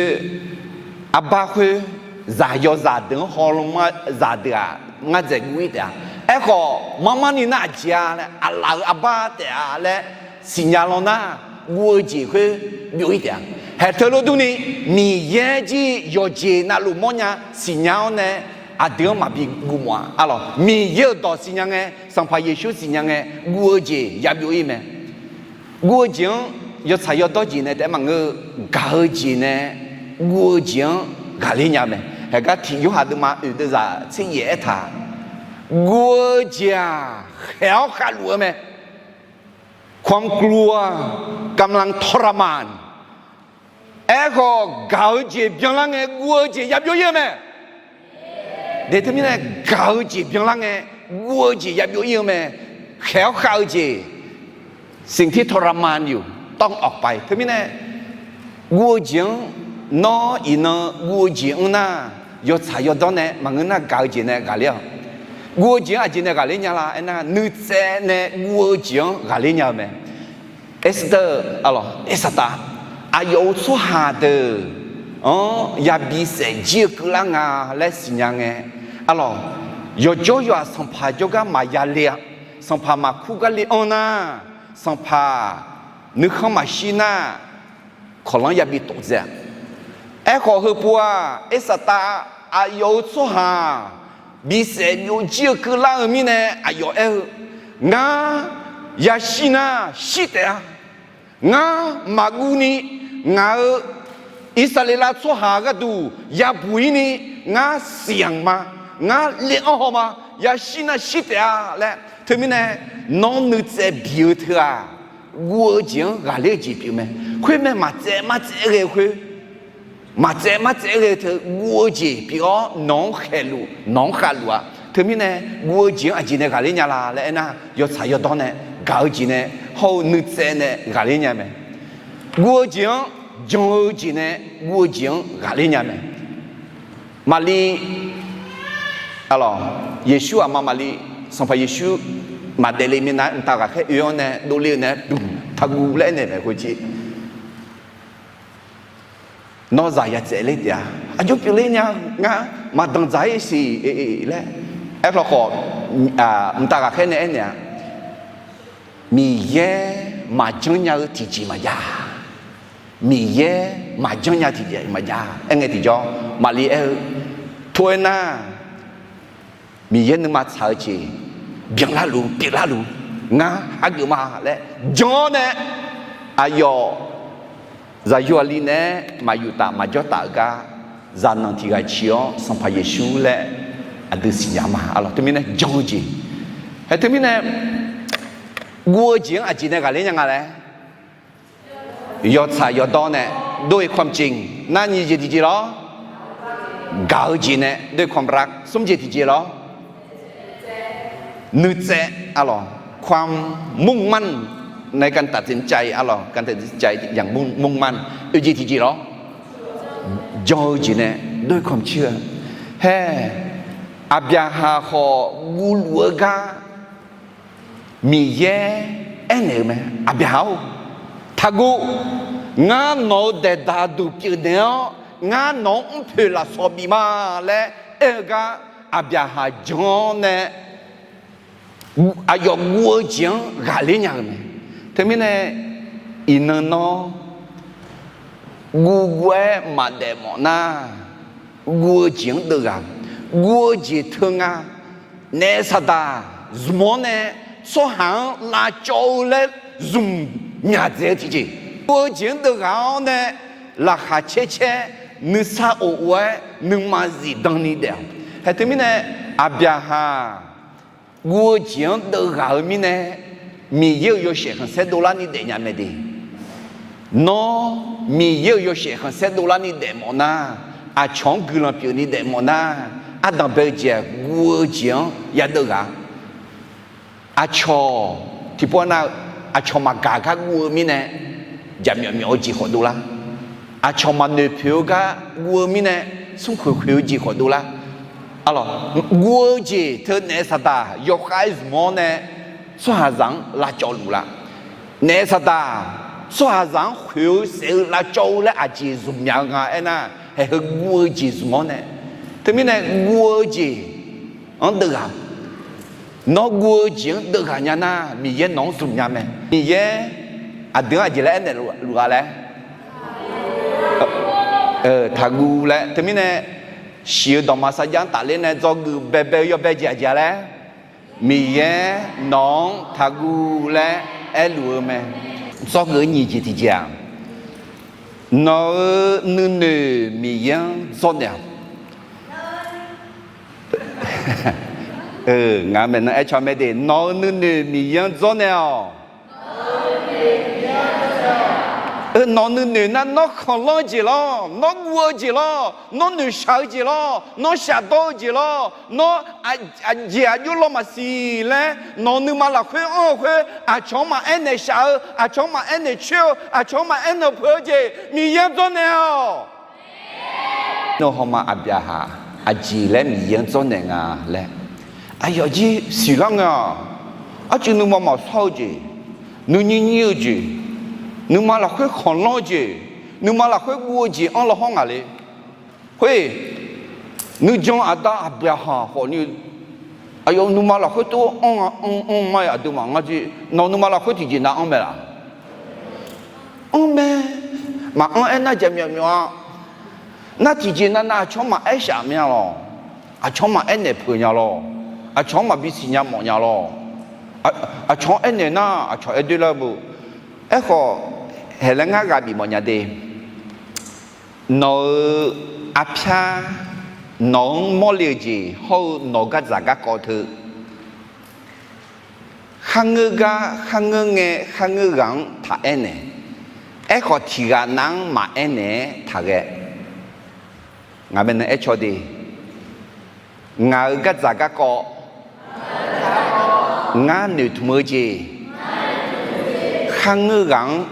arbar khoer zaqyo zaqdeuq-anr hawlmr zaqdeuq-aq, ngar dzaeq guv-ir taef-a. Aerkhawf, marmar ni nar aqjeq-a laer, aqlaf-euq arbar taef-a laer siqnya law nar, guv-eu jeq khoer byov-ir taef-a. Haeq teulof durni, Miqyaer jir yawqjeq navluf mawrnya siqnya-awr nae, aqdui-anr maqbi guvmawf-a arlawq. Miqyaer-euq dawq siqnya ngae, Sanqpaq Yeqsur siqnya ngae, guv-eu jeq yabyov-ir mae. Guv-eu jeq-anr yawtsaq yawdawr jeq nae taef-aer maqngeur-eu, gaq-eu jeq nae guv-eu jeq-anr ghaqler nya mae. Haeqgar tiq Yorhaq deuvma oeq deuvzaq tser yaef aertaq, guv-eu jeq-aq khaeq-awr khavluf-eu mae. ความกลัวกำลังทรมาน Aerkhawf, gaq-eu jeq byanlar ngae guv-eu jeq yabyov-ir-eu mae. Daeq teumirnae, gaq-eu jeq byanlar ngae guv-eu jeq yabyov-ir-eu mae. Khaeq-awr khav-eu jeq, สิ่งที่ทรมานอยู่ต้องออกไป teumirnae, guv-eu jeq-anr, nawr iqnan guv-eu jeq-anr nar, yawtsaq yawdawr nae maqngeur nar, gaq-eu jeq nae ghaqler-awq. Guv-eu jeq-anr aqjeq nae ghaqler nya la aernar, nuitsaev nae guv-eu jeq-anr ghaqler nya-eu mae. Esther, arlawq, Ersaftaf, aqyawf-euq tsawrhaq deuq-anr yabi saef jir-eu keuvlar nga laer siqnya ngae, arlawq, yawqjawr yawqha sanqpaq jawrgar maqya le-a. Sanqpaq maqkur gar le-anr nar, sanqpaq nuikhanr maqshir nar, kawqlanr yabi tof dzae-a. Aerkhawf, heupov-aq, Ersaftaf aqyawf-euq tsawrhaq bisaef byov jir-eu keuvlar-eu mirnae aqyawf aer-eu, Ngar yashir nar shir taef-a. Ngar maqguv ni, ngaq-euq Irsaqleqlav tsawrhaq gharduq yabuq-ir ni, ngar siqyanq ma, ngar le-anr haw ma, yashir nar shir taef-a laer. Teumirnae, nawr nuitsaev biq-eu teu-aq, guv-eu jeq-anr ghaqler-eu jeq pyeuf mae. Khoermae maqtsaev martsaev ghae-eu khoer, maqtsaev martsaev ghae-eu teu guv-eu jeq pyeuf-awr, nawq-anr khaeqluf, nawq-anr khavluf-a. Teumirnae, guv-eu jeq-anr aqjeq nae ghaqler nya la laer aernar, yawtsaq yawdawr nae, gaq-eu jeq nae, hawr-eu nuitsaev nae ghaqler nya mae. Guv-eu jeq-anr, jan-eu jeq nae guv-eu jeq-anr ghaqler nya mae. Maqli, arlawq, Yeqsur aqma Maqli, Sanqpaq Yeqsur maqdaef le minav-aer mqtav ghaqkhaer oe-awr nae dovle-eu nae, taqguv laer aernaeq mae khoerjeq. Nawr zaq yatsaev ler taef-a. Aqjox pyeufler nya, ngar maqdanqdzaq-ir siq laer. Aerkhawf khawf, mqtav ghaqkhaer nae aernaeq-a, Miqyaer maqjanr nya-eu tiqjeq maqjav. Miqyaer maqjanr nya tiqjeq maqjav. Aerngae tiqjawr, Maqli aer-eu, Tov-aer nar, Miqyaer nuima tsaq-eu jeq byanlar luf pyeuflar luf, ngar hageuf ma laer jan-awr nae, aqyawf zaqyo aqli naeq-aer maqyuf taf maqjawr taf-euq gar, zaqnanq tiq ghaq ciq-awr Sanqpaq Yeqsur laer aqdui siqnya ma. Arlawq, teumirnae jan-eu jeq. Hae teumirnae, guv-eu jeq-anr aqjeq nae ghaqler nya nga laer, yawtsaq yawdawr nae, ด้วยความจริง nar nyiq jeq tiqjeq lawr, gaq-eu jeq nae ด้วยความรัก smr jeq tiqjeq lawr, nuitsaev, arlawq, ความมุ่งมั่น ในการตัดสินใจ arlawq, การตัดสินใจอย่างมุ่งมั่น oe jeq tiqjeq lawr, jan-eu jeq nae ด้วยความเชื่อ hae, Aqbyaqhaq khawf guvluf-eu gar Miqyaer aernaeq-eu mae. Aqbyaqhaq-or, taqguv. Ngar nawq-euq daeqdaq duq pyeufnaeq-awr, ngar nawq-anr mrpoeq lafsawq bif ma laer aer-eu gar, Aqbyaqhaq jan-awr nae aqyawf guv-eu jeq-anr ghaqler nya-euq mae. Teumirnae, Iqnan nawr guvguv-aer maqdaef mawf nar, guv-eu jeq-anr deuv ghaq. Guv-eu jeq teu nga. Naef Saqdaq zmq-awr nae tsawrhaq-anr lavcawv-eu laer zmq myaq dzaeq-eu tiqjeq, guv-eu jeq-anr deuv ghaq-awr nae laqkhaq caer caer, nuisar of of-aer nuima zifdan ni daef-awq. Haeq teumirnae Aqbyaqhaq guv-eu jeq-anr deuv ghaq-eu mirnae, Miqyaer-euq yawshaef khanqsaer dovlar ni daefnya mae de. Nawr Miqyaer-euq yawshaef khanqsaer dovlar ni daefmawf nar, aqcawq-anr guiqlanq pyeuf ni daefmawf nar, ardanq bae-eu jeq-aq guv-eu jeq-anr yadeuv ghaq. Aqcawq tiqpov nar-eu, aqcawq maqgaq gar guv-eu mirnae, jaqmyawf myawf-eu jeq khawf dovlar. Aqcawq maqnoeq poeq-eu gar guv-eu mirnae, smrkhoeq khoeq-eu jeq khawf dovlar. Arlawq, guv-eu jeq teu Naef Saqdaq yawkhav-aer zmq-awr nae tsawrhaqzaq-anr lavcawv luf la. Naef Saqdaq tsawrhaqzaq-anr khoeq-eu saef-eu lavcawv-eu laer aqjeq zmq myaq-eu nga aernar, haeq heu guv-eu jeq zmq-awr nae. Teumirnae guv-eu jeq-anr deuv ghaq. Nawr guv-eu jeq-anr deuv ghaq nya nar, Miqyaer nawq-anr zmq nya mae. Miqyaer aqdui-anr aqjeq laer aernaeq luf ghaq laer, taqguv laer. Teumirnae shiq-eu dawqma sarjax-anr tafler nae dzawgeuf baebae-eu yawbae jeq aqjeq-a laer, Miqyaer nawq-anr taqguv laer aerluf-eu mae. Dzawgeuf-eu nyiq jeq tiqjeq-aq, nawq-euq nuinoeq Miqyaer-anr dzawrnaeq-awq. Ngaq maeqnan aercaw mae de, nawq-euq nuinoeq Miqyaer-anr dzawrnaeq-awq. Nawq-euq nuinoeq nar nawr khanqlanr-eu jeq lawr, nawr guv-eu jeq lawr, nawr noeqshaq-eu jeq lawr, nawr shafdawr-eu jeq lawr, nawr aqjeq aqjox lawr maqsiq laer nawq-euq nuima lafkhoer anr-eu khoer, aqcawq-anr maqaer naeq shaf-eu, aqcawq-anr maqaer naeq coer-eu, aqcawq-anr maqaer naeq peuq-eu jeq Miqyaer-anr dzawrnaeq-awq. Nawr hawma Aqbyaqhaq aqjeq laer Miqyaer-anr dzawrnaeq nga laer, aqyawf jir siqlar ngae-aq, arcuiv nuima maqshawr-eu jeq, nuinyir nyir-eu jeq, nuima lafkhoer khanqlanr-eu jeq, nuima lafkhoer guv-eu jeq anr la hawr ngaq le. Khoer nuijan aqda Aqbyaqhaq khawfni, aqyawf nuima lafkhoer tov anr-a, anr anr ma-aer aqduimaf ngar jir nawq nuima lafkhoer tiqjeq nav anr mae laq? Anr mae. Maqanr aernar jaqmyawf myawf-a. Nar tiqjeq navnav aqcawq-anr maqaer shaf mya lawq. Aqcawq-anr maqaer naeq peuq nya lawq. Aqcawq-anr maqbi siqnya mawf nya lawq. Aqcawq-anr aernaeq nar aqcawq aer doerlar-eu beu. Aerkhawf, haeq laer ngar ghaq bif mawf nya de. Nawq-euq arpyar, nawq-anr mawrle-eu jeq hawr-eu nawq-eu gardzaq garkawv teu, kharngeur gar, kharngeur ngae, kharngeur ghaq-anr taq aernaeq. Aerkhawf, tiqghaq nav-anr maqaer naeq-aer taqghae. Ngaq maeqnan aercaw de. Ngaq-euq gardzaq garkawv ngar noeqtmq-eu jeq, kharngeur ghaq-anr,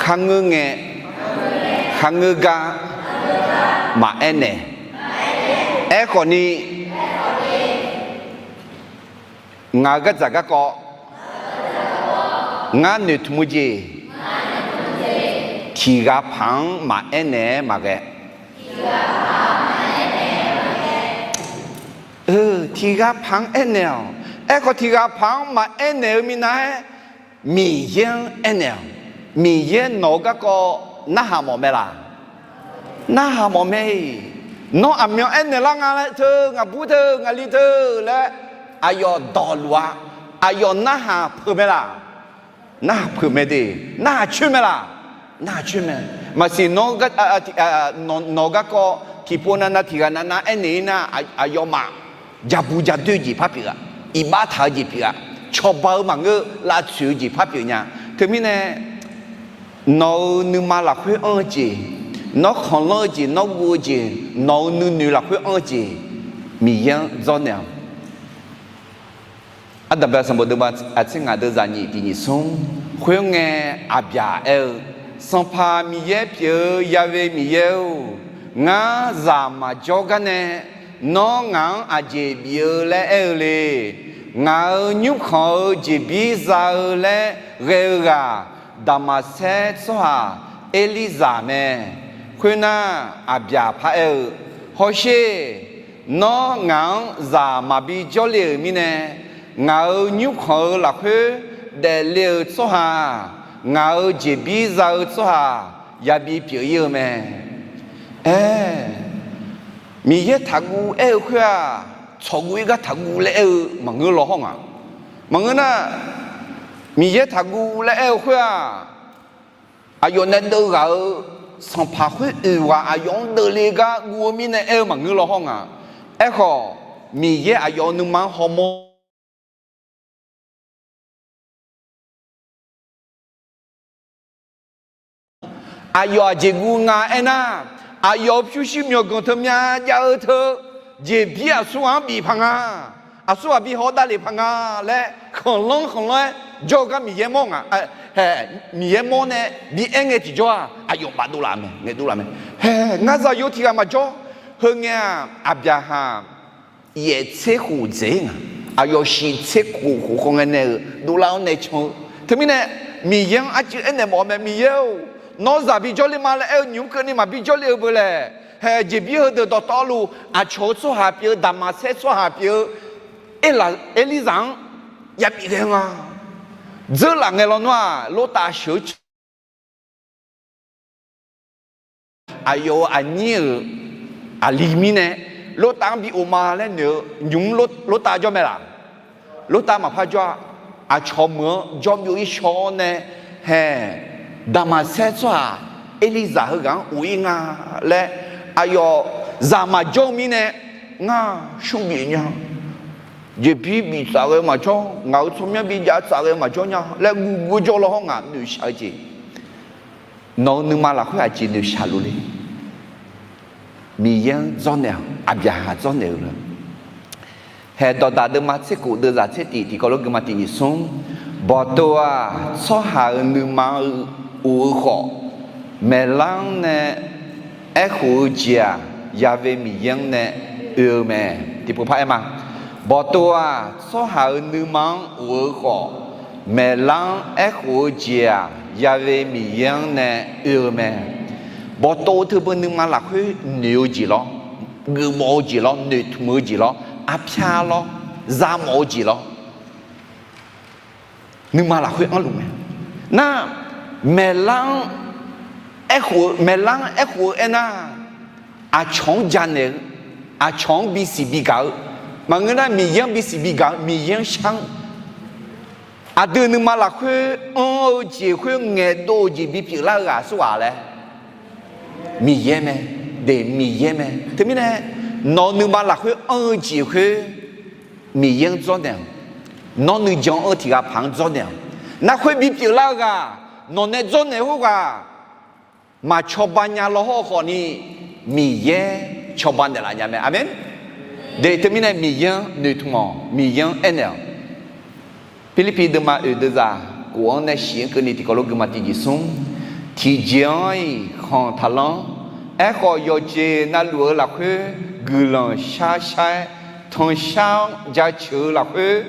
kharngeur ngae, kharngeur gar maqaer naeq. Aerkhawfni, ngaq-euq gardzaq garkawv ngar noeqtmq-eu jeq, tiqghaq paq-anr maqaer naeq-aer maqghae. Tiqghaq paq-anr aernaeq-awq. Aerkhawf, tiqghaq paq-anr maqaer naeq-eu minav-aer, Miqyaer-anr aernaeq-awq. Miqyaer nawq-eu garkawv narhaq mawf mae laq? Narhaq mawf mae-iq. Nawr aqmyan aernaeq lar nga laer teu, ngaqbur teu, ngaqli teu laer aqyawf dawqluf-a. Aqyawf narhaq peuq mae laq? Narhaq peuq mae de. Narhaq coer mae laq? Narhaq coer mae. Maqsiq nawq-eu garkawv tiqpov navnav tiqghaq navnav aernaeq-ir nar, aqyawfmaf jabu jadoer jeq par pyeuf-a, iqbax taq-eu jeq pyeuf-a, cawba-eu maqngeur, lavtsoeq-eu jeq par pyeuf nya. Teumirnae, nawq-euq nuima lafkhoer anr-eu jeq, nawr khanqlanr-eu jeq, nawr guv-eu jeq, nawq-euq nuinoeq lafkhoer anr-eu jeq, Miqyaer-anr dzawrnaeq-awq. Ardanqbae sanqbof deuvma aqtser ngaq deuv zaqnyiq tiq nyiq smr. Khoerngae, Aqbyaq aer-eu, Sanqpaq Miqyaer pyeuf-eu Ya'we Miqyaer-or, ngar zaq maqjawr gar nae nawr ngaq-anr aqjeq bif-eu laer aer-eu le. Ngaq-euq nymrkhanq-eu jeqbir za-eu laer ghae-eu ghaq, Daqmaqsaer tsawrhaq Erlirzaq mae. Khoernar, Aqbyaq paraer-eu, Hawsher, nawr ngaq-anr zaq maqbi jawrle-euq mirnae, ngaq-euq nymrkhanq-eu lafkhoer daefle-euq tsawrhaq-aq, ngaq-euq jeqbir za-eu tsawrhaq yabi pyeuf-ir-eu mae. Aer, Miqyaer taqguv aer-eu khoer-aq, tsawqguv-ir gar taqguv laer aer-eu maqngeur law hawr nga. Maqngeur nar, Miqyaer taqguv laer aer-eu khoer-aq, aqyawf nae deuv ghaq-eu sanqpaq khoer oeq ghaq aqyawf-anr deuvle gar guv-eu mirnae aer-eu maqngeur law hawr nga. Aerkhawf, Miqyaer aqyawf-euq nuima-anr hawmawr Aqyawf aqjeq guv nga aernar, aqyawf-euq pyurshuir myawqganq teu myav jav-eu teu, jeqbir aqsur ghaq-anr bif paq nga. Aqsur ghaq bi haw davlef paq nga laer khanqlanr khanqlanr-aer jawr-eu gar Miqyaer mawr nga. Hae, Miqyaer mawr nae bi aer ngae tiqjawr-aq, aqyawf baf dovlaf mae, ngaeq dovlaf mae. Hae, ngar zaqyo tiq ghaq maqjawr. Heu ngae-aq, Aqbyaqhaq yaef tser khof dzaeq-ir nga. Aqyawf shiq tser khof khof khaw ngae nae-euq dovlar-awr nae can-eu. Teumirnae, Miqyaer-anr arcuiv aernaeq mawf-eu mae, Miqyaer-or, nawr zaq bijawr le ma laer aer-eu nymq-mr keuvni maqbijawr le-eu beu laer. Hae, jeqbir heudeuq dawqtawvluf aqcawq-eu tsawrhaq pyeuf-eu, Daqmaqsaer tsawrhaq pyeuf-eu, Erlaqzaq-anr yabif ghae-eu nga. Dzeurlaf ngae lawnmr-aq, Lortav sheuq-eu ca aqyawf-euq aqnyir-euq aqli mirnae, Lortav-anr bi of ma laer noeq-eu nymq-mr Lortav jawr mae laq? Lortav maqpar jawr-a. Aqcawq meuq-anr jawr byov-ir shaw-awr nae, hae, Daqmaqsaer tsawrhaq Erlaqzaq heughaq-anr of-ir nga laer, aqyawf zaq maqjawr-eu mirnae, ngar shmr bif nya, jeqbir bif tsaf ghae-eu maqjawr, ngaq-euq tsawrmyanr bi jav tsaf ghae-eu maqjawr nya laer guv guv-eu jawr law hawr ngaq noeqshaq-eu jeq. Nawq-euq nuima lafkhoer aqjeq noeqshaq luf le? Miqyaer-anr dzawrnaeq-awq. Aqbyaqhaq dzawrnaeq-eu lof. Hae, Dawqdaq deuvma tser khof deuvzaq tser tif tiqkawv lof guima tiq nyiq smr. Bawqtov-aq, tsawrhaq-euq nuima-eu of-eu khawf, maeqlar-anr nae aerkhof-eu jeq-aq, Ya'we Miqyaer-anr nae oe-eu mae. Tiqpov par aer ma. Bawqtov-aq, tsawrhaq-euq nuima-anr of-eu khawf, maeqlar-anr aerkhof-eu jeq-aq, Ya'we Miqyaer-anr nae oe-eu mae. Bawqtov teubeu nuima lafkhoer noeq-eu jeq lawr, geufmawf-eu jeq lawr, noeqtmq-eu jeq lawr, arpyar lawr, zamawf-eu jeq lawr, nuima lafkhoer anrluf mae. Nar, maeqlar-anr aerkhof-eu, maeqlar-anr aerkhof-eu aernar, aqcawq-anr janaeq-eu, aqcawq-anr bisiq bigaq-eu, maqngeur nar Miqyaer-anr bisiq bigaq-eu, Miqyaer-anr shar-anr, aqdui nuima lafkhoer anr-eu jeq khoer ngaeqdov-eu jeq bipyeuf lar-eu ghaq aqsurghaq laer, Miqyaer mae. Deuq Miqyaer mae. Teumirnae, nawq-eu nuima lafkhoer anr-eu jeq khoer Miqyaer-anr dzawrnaeq-awq. Nawr nuijan-eu tiq ghaq paq-anr dzawrnaeq-awq. Nar khoer bipyeuf lar-eu ghaq, nawq nae dzawrnaeq khoerghaq maqcawba nya law hawr-eu khawfni, Miqyaer cawba naeqlaf nya mae. Aqmeq. Deuq teumirnae Miqyaer-anr noeqtmq-awq, Miqyaer-anr aernaeq-awq. Pirlirpiv deuvma oeq deuvzaq kof-anr nae shif-anr keuvni tiqkawv lof guima tiq nyiq smr. Tiqjeq-anr-iq khanq taqlanr. Aerkhawf, yawqjeq navluf-eu lafkhoer guiqlanq shar shar-aer, tanqshar-anr jaceuq-eu lafkhoer,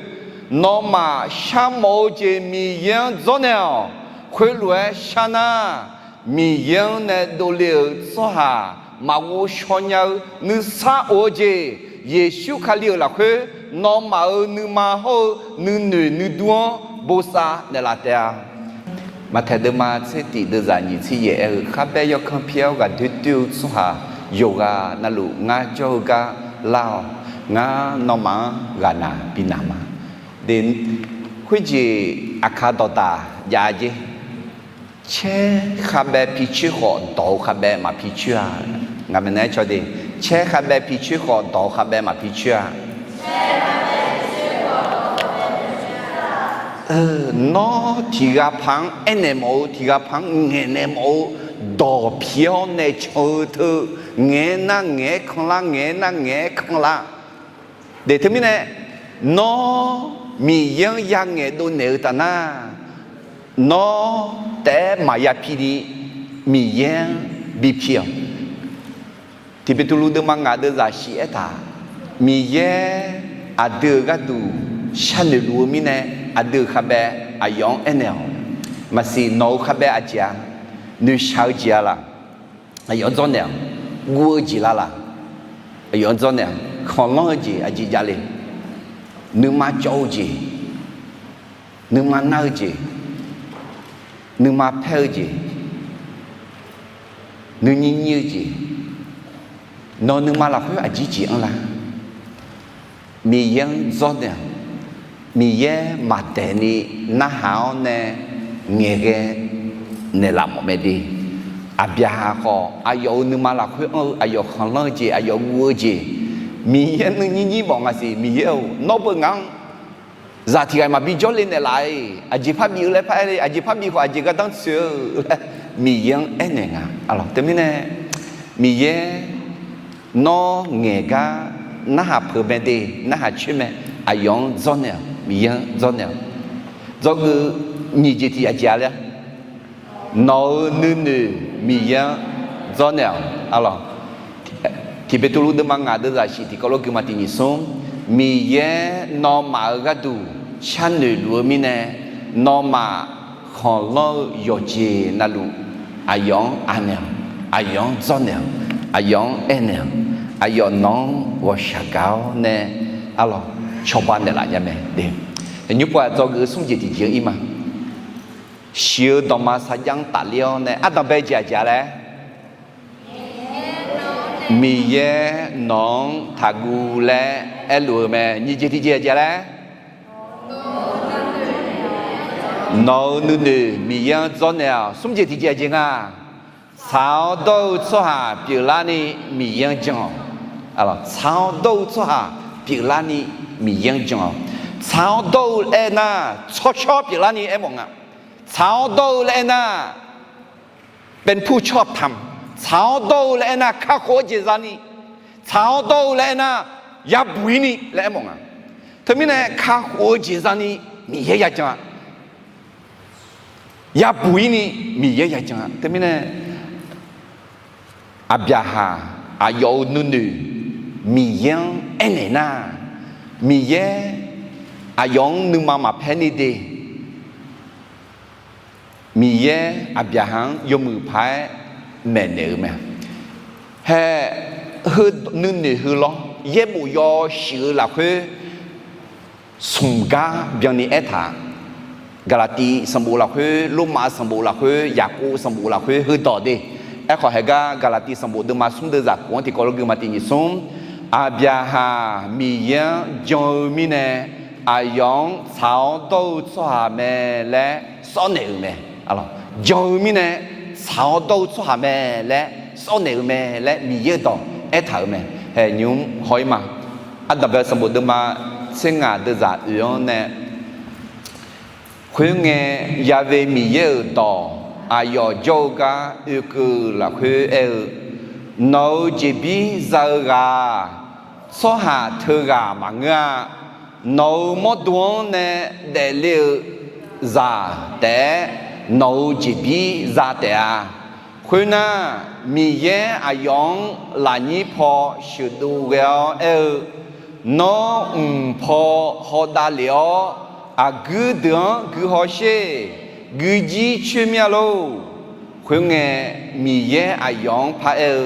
nawmaf sharmawf-eu jeq Miqyaer-anr dzawrnaeq-awq. Khoerlof-aer shar nar, Miqyaer-anr nae dovle-euq tsawrhaq maqghov shaw nya-eu nuisar of-eu jeq, Yeqsur Kali-euq lafkhoer nawmaf-euq nuima hawr-eu nuinoeq nuidur-anr bosav naeqlaf taef-a. Maqtaeq deuvma tser tif deuvzaq nyiq tser yaef aer-eu, kharbae yawkanr pir-awr ghaqdoer doer-eu tsawrhaq yawqghaq navluf ngar jawr-eu gar lar-awq. Ngar nawmaf-anr ghaqnaq binaq ma. Khoerjeq aqkar dawqdaq jav-a jer. Caer kharbae pi coer khawf, dawq-eu kharbae maq pi coer-a. Ngaq maeqnan-aer caw de. Caer kharbae pi coer khawf, dawq-eu kharbae maq pi coer-a. Nawr tiq ghaq paq-anr aernaeq mawf-eu, tiq ghaq paq-anr ngaeqnaeq mawf-eu, dawq pi-awr nae can-eu teu, ngaeq-aer nar ngaeq-aer kanlar, ngaeq-aer nar ngaeq-aer kanlar. Deuq teumirnae, nawr Miqyaer-anr yangaeq dovnaeq-eu taf nar, nawr taef-aer maqya pi ni Miqyaer-anr bi pi-awq. Tiqbeqtuvluv deuvma ngaq deuvzaq shif aertaq, Miqyaer aqdui-euq gharduq sharnoeq luf-eu mirnae, aqdui-euq kharbae aqyawf-anr aernaeq-awq. Maqsiq nawq-eu kharbae aqjeq-a, noeqshaq-eu jeq-a laq? Aqyawf-anr dzawrnaeq-awq. Guv-eu jeq la laq? Aqyawf-anr dzawrnaeq-awq. Khanqlanr-eu jeq aqjeq javle? Nuima cawv-eu jeq, nuima nar-eu jeq, nuima paer-eu jeq, nuinyir nyir-eu jeq, nawq nuima lafkhoer aqjeq jeq anrlar? Miqyaer-anr dzawrnaeq-awq. Miqyaer maqdaeq ni narhaq-awr nae ngaeqghae naeqlaf mawf mae de. Aqbyaqhaq khawf, aqyawf-euq nuima lafkhoer anr-eu aqyawf khanqlanr-eu jeq, aqyawf guv-eu jeq, Miqyaer nuinyir nyir mawf nga siq. Miqyaer-or, nawr beu ngaq-anr zaq tiq ghaq maqbi jawrle naeqlaf-iq, aqjeq parbi-eu laer par-aer le. Aqjeq parbi khawf aqjeq gardanr tsoeq-eu laer Miqyaer-anr aernaeq nga. Teumirnae Miqyaer nawr ngaeq gar narhaq peuq mae de, narhaq coer mae, aqyawf-anr dzawrnaeq-awq. Miqyaer-anr dzawrnaeq-awq. Dzawgeuf nyiq jeq tiq jeq aqjeq-a laer, nawq-euq nuinoeq Miqyaer-anr dzawrnaeq-awq. Tiq Beqtuvluv deuvma ngaq deuvzaq shif tiqkawv lof gui ma tiq nyiq smr, Miqyaer nawmaf-euq gharduq sharnoeq luf-eu mirnae, nawmaf khanqlanr-eu yawqjeq navluf aqyawf-anr anaeq-awq, aqyawf-anr dzawrnaeq-awq, aqyawf-anr aernaeq-awq, aqyawf nawq-anr ghawqshaq gaq-awr nae, arlawq, cawba naeqlaf nya mae. Nymr pov-aq dzawgeuf-eu smr jeq tiq jeq-anr ir ma. Shiq-eu dawqma sarjax-anr tafler-awr nae ardanq bae jeq aqjeq-a laer, Miqyaer nawq-anr taqguv laer aerluf-eu mae. Nyiq jeq tiq jeq aqjeq-a laer, nawq-euq nuinoeq Miqyaer-anr dzawrnaeq-awq. Smr jeq tiq jeq aqjeq nga. Tsaq-awr dawr-eu tsawrhaq pyeuflarni Miqyaer-anr jan-awq. Tsaq-awr dawr-eu tsawrhaq pyeuflarni Miqyaer-anr jan-awq. Tsaq-awr dawr-eu laer aernar, tsawrshawr pyeuflarni aermawf nga. Tsaq-awr dawr-eu laer aernar, เป็นผู้ชอบธรรม. Tsaq-awr dawr-eu laer aernar, kakhof-eu jeq zani. Tsaq-awr dawr-eu laer aernar, yabuq-ir ni laer aermawf nga. Teumirnae kakhof-eu jeq zani Miqyaer yajan-a. Yabuq-ir ni Miqyaer yajan-a. Teumirnae Aqbyaqhaq aqyawf-euq nuinoeq Miqyaer-anr aernaeq nar, Miqyaer aqyawf-anr nuima maqpaer ni de. Miqyaer Aqbyaqhaq-anr yawmuiq paq-aer maeqnaeq-eu mae. Hae, nuinoeq heu lawr, yaerbof yawshuif-eu lafkhoer smq gar byanni aertaq-a. Gaqlaqtiv sanqbof lafkhoer, Lormav sanqbof lafkhoer, Yaqkov sanqbof lafkhoer heudawq de. Aerkhawf, haegar Gaqlaqtiv sanqbof deuvma smr deuvzaq kof-anr tiqkawv lof gui ma tiq nyiq smr, Aqbyaqhaq Miqyaer-anr jan-eu mirnae, aqyawf-anr tsaq-awr dawr-eu tsawrhaq mae laer sawrnaeq-euq mae. Jan-eu mirnae, tsaq-awr dawr-eu tsawrhaq mae laer sawrnaeq-euq mae laer Miqyaer-euq dawq aertaq-euq mae. Hae, nymr haw-ir ma. Ardanqbae sanqbof deuvma tser ngaq deuvzaq oeq-anr nae, khoerngae, Ya've Miqyaer-euq dawq aqyawf jawr-eu gar oekeuv lafkhoer aer-eu, Nawq-euq jeqbir za-eu ghaq-aq, tsawrhaq teughaq maqngeur-a. Nawq-euq mawrdo-anr nae daefle-eu zaq taef-aer nawq-euq jeqbir za taef-a. Khoernar, Miqyaer aqyawf-anr lafnyir paw sheuqdov ghae-awr aer-eu, Nawr mq paw hawdav lef-awr, aqguir deuq-anr gui hawsher. Guijir coer mir-a lor. Khoerngae, Miqyaer aqyawf-anr paraer-eu,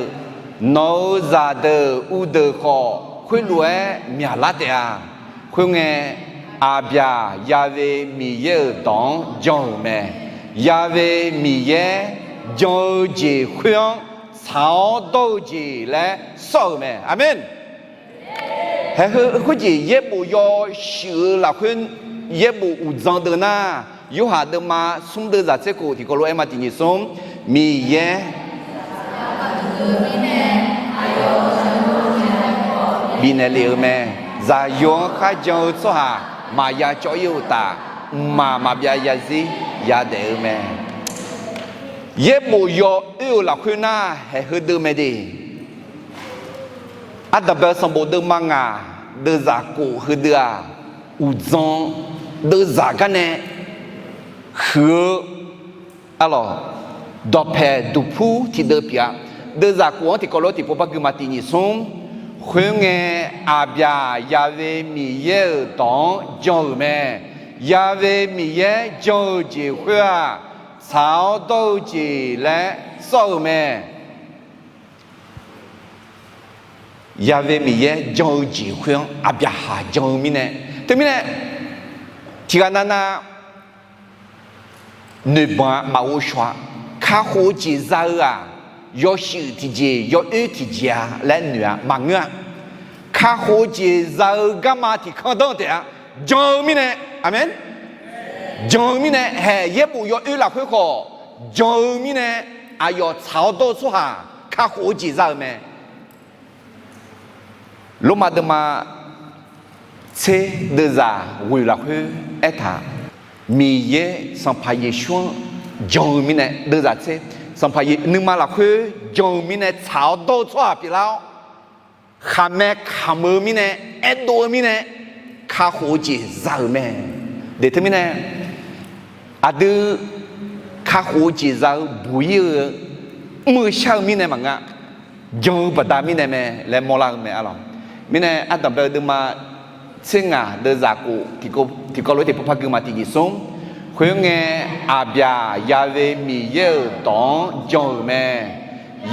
Nawq-euq zaqdeuq uvdeuq khawf, khoerlof-aer myaqlar taef-a. Khoerngae, Aqbyaq Ya've Miqyaer-euq dawq-anr jan-euq mae. Ya've Miqyaer jan-eu jeq khoer-anr tsaq-awr dawr-eu jeq laer sawr-euq mae. Aqmeq. Haeq heu khoerjeq yaerbof yawshuif-eu lafkhoer yaerbof uqdzan deuv nar, Yorhaq deuvma smr deuvzaq tser kof tiqkawv lof-aer ma tiq nyiq smr, Miqyaer bifnaeq lef-eu mae. Zaqyo-anr kharjan-eu tsawrhaq maqya cawv-ir-eu uqtaf, mqmaq maqbyav zarzir yadaef-eu mae. Yaerbof yawoer-euq lafkhoer nar, haeq heudeuv mae de. Ardanqbae sanqbof deuvma ngaq deuvzaq kof heudeuv-aq, uqdzan deuvzaq garnae huiq-eu, arlawq, dawqpaeq duqpur tiqdeuv pyeuf-a. Deuvzaq kof-anr tiqkawv lof tiqpov par gui ma tiq nyiq smr. Khoerngae, Aqbyaq Ya've Miqyaer-euq dawq-anr jan-euq mae. Ya've Miqyaer jan-eu jeq khoer-aq, tsaq-awr dawr-eu jeq laer sawr-euq mae. Ya've Miqyaer jan-eu jeq khoer-anr Aqbyaqhaq jan-eu mirnae, teumirnae tiqghaq navnav noeqbanq-a maqghov shaw-a. Kakhof-eu jeq za-eu-aq, yawshuif tiqjeq yawoer tiqjeq-a laer noeq-a maqngeur-a. Kakhof-eu jeq za-eu garma tiqkanr danr taef-a. Jan-eu mirnae, aqmeq, jan-eu mirnae haeq yaerbof yawoer lafkhoer khawf, jan-eu mirnae aqyawf tsaq-awr dawr-eu tsawrhaq kakhof-eu jeq za-euq mae. Lormav deuvma tser deuvzaq ghoeq lafkhoer aertaq, Miqyaer Sanqpaq Yeqsur-anr jan-eu mirnae, deuvzaq tser, Sanqpaq Yeq- nuima lafkhoer jan-eu mirnae tsaq-awr dawr-eu tsawrhaq pyeuflar-awr, khaqmae kamq-eu mirnae, aerdov-eu mirnae, kakhof-eu jeq za-euq mae. Deq teumirnae, aqdui kakhof-eu jeq za-eu buq-ir-eu, mr-eu shar-eu mirnae maqngeur-a, jan-eu baqda mirnae mae laer mawrlar-eu mae arlawq. Mirnae ardanqbae-eu deuvma tser ngaq deuvzaq khof tiqkawv lof-aer tiqpov par gui ma tiqjeq smr. Khoerngae, Aqbyaq Ya'we Miqyaer-euq dawq-anr jan-euq mae.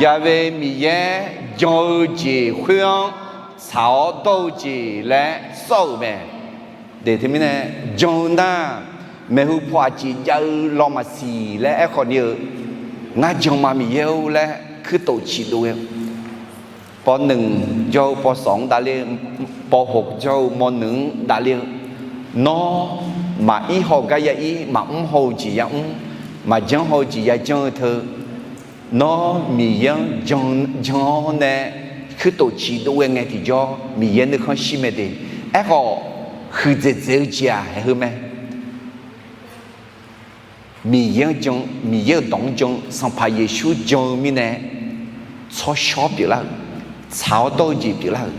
Ya'we Miqyaer jan-eu jeq khoer-anr tsaq-awr dawr-eu jeq laer sawr-euq mae. Deq teumirnae, jan-eu nar, maeqhu paw aqjeq jav-eu law maqsiq laer aerkhawf ni-eu, ngar jan ma Miqyaer-or laer kuirtof ciqdov ghae-eu, pawv nmq jawr-eu pawv sawq-anr davler-eu, pawv hoq jawr-eu mawv nmq-anr davler-eu, nawr maqir haw-eu gar ya ir, maqmr haw-eu jeq ya mr, maqjanr haw-eu jeq ya janr-eu teu, nawr Miqyaer-anr jan-awr nae kuirtof ciqdov ghae ngae tiqjawr Miqyaer nuikhanr shir mae de. Aerkhawf, huiqdzaeq dzaeq-eu jeq-aq haeq heu mae. Miqyaer-anr jan, Miqyaer-euq dawq-anr jan, Sanqpaq Yeqsur jan-eu mirnae tsawrshawr pyeuflar-euq, tsaq-awr dawr-eu jeq pyeuflar-euq,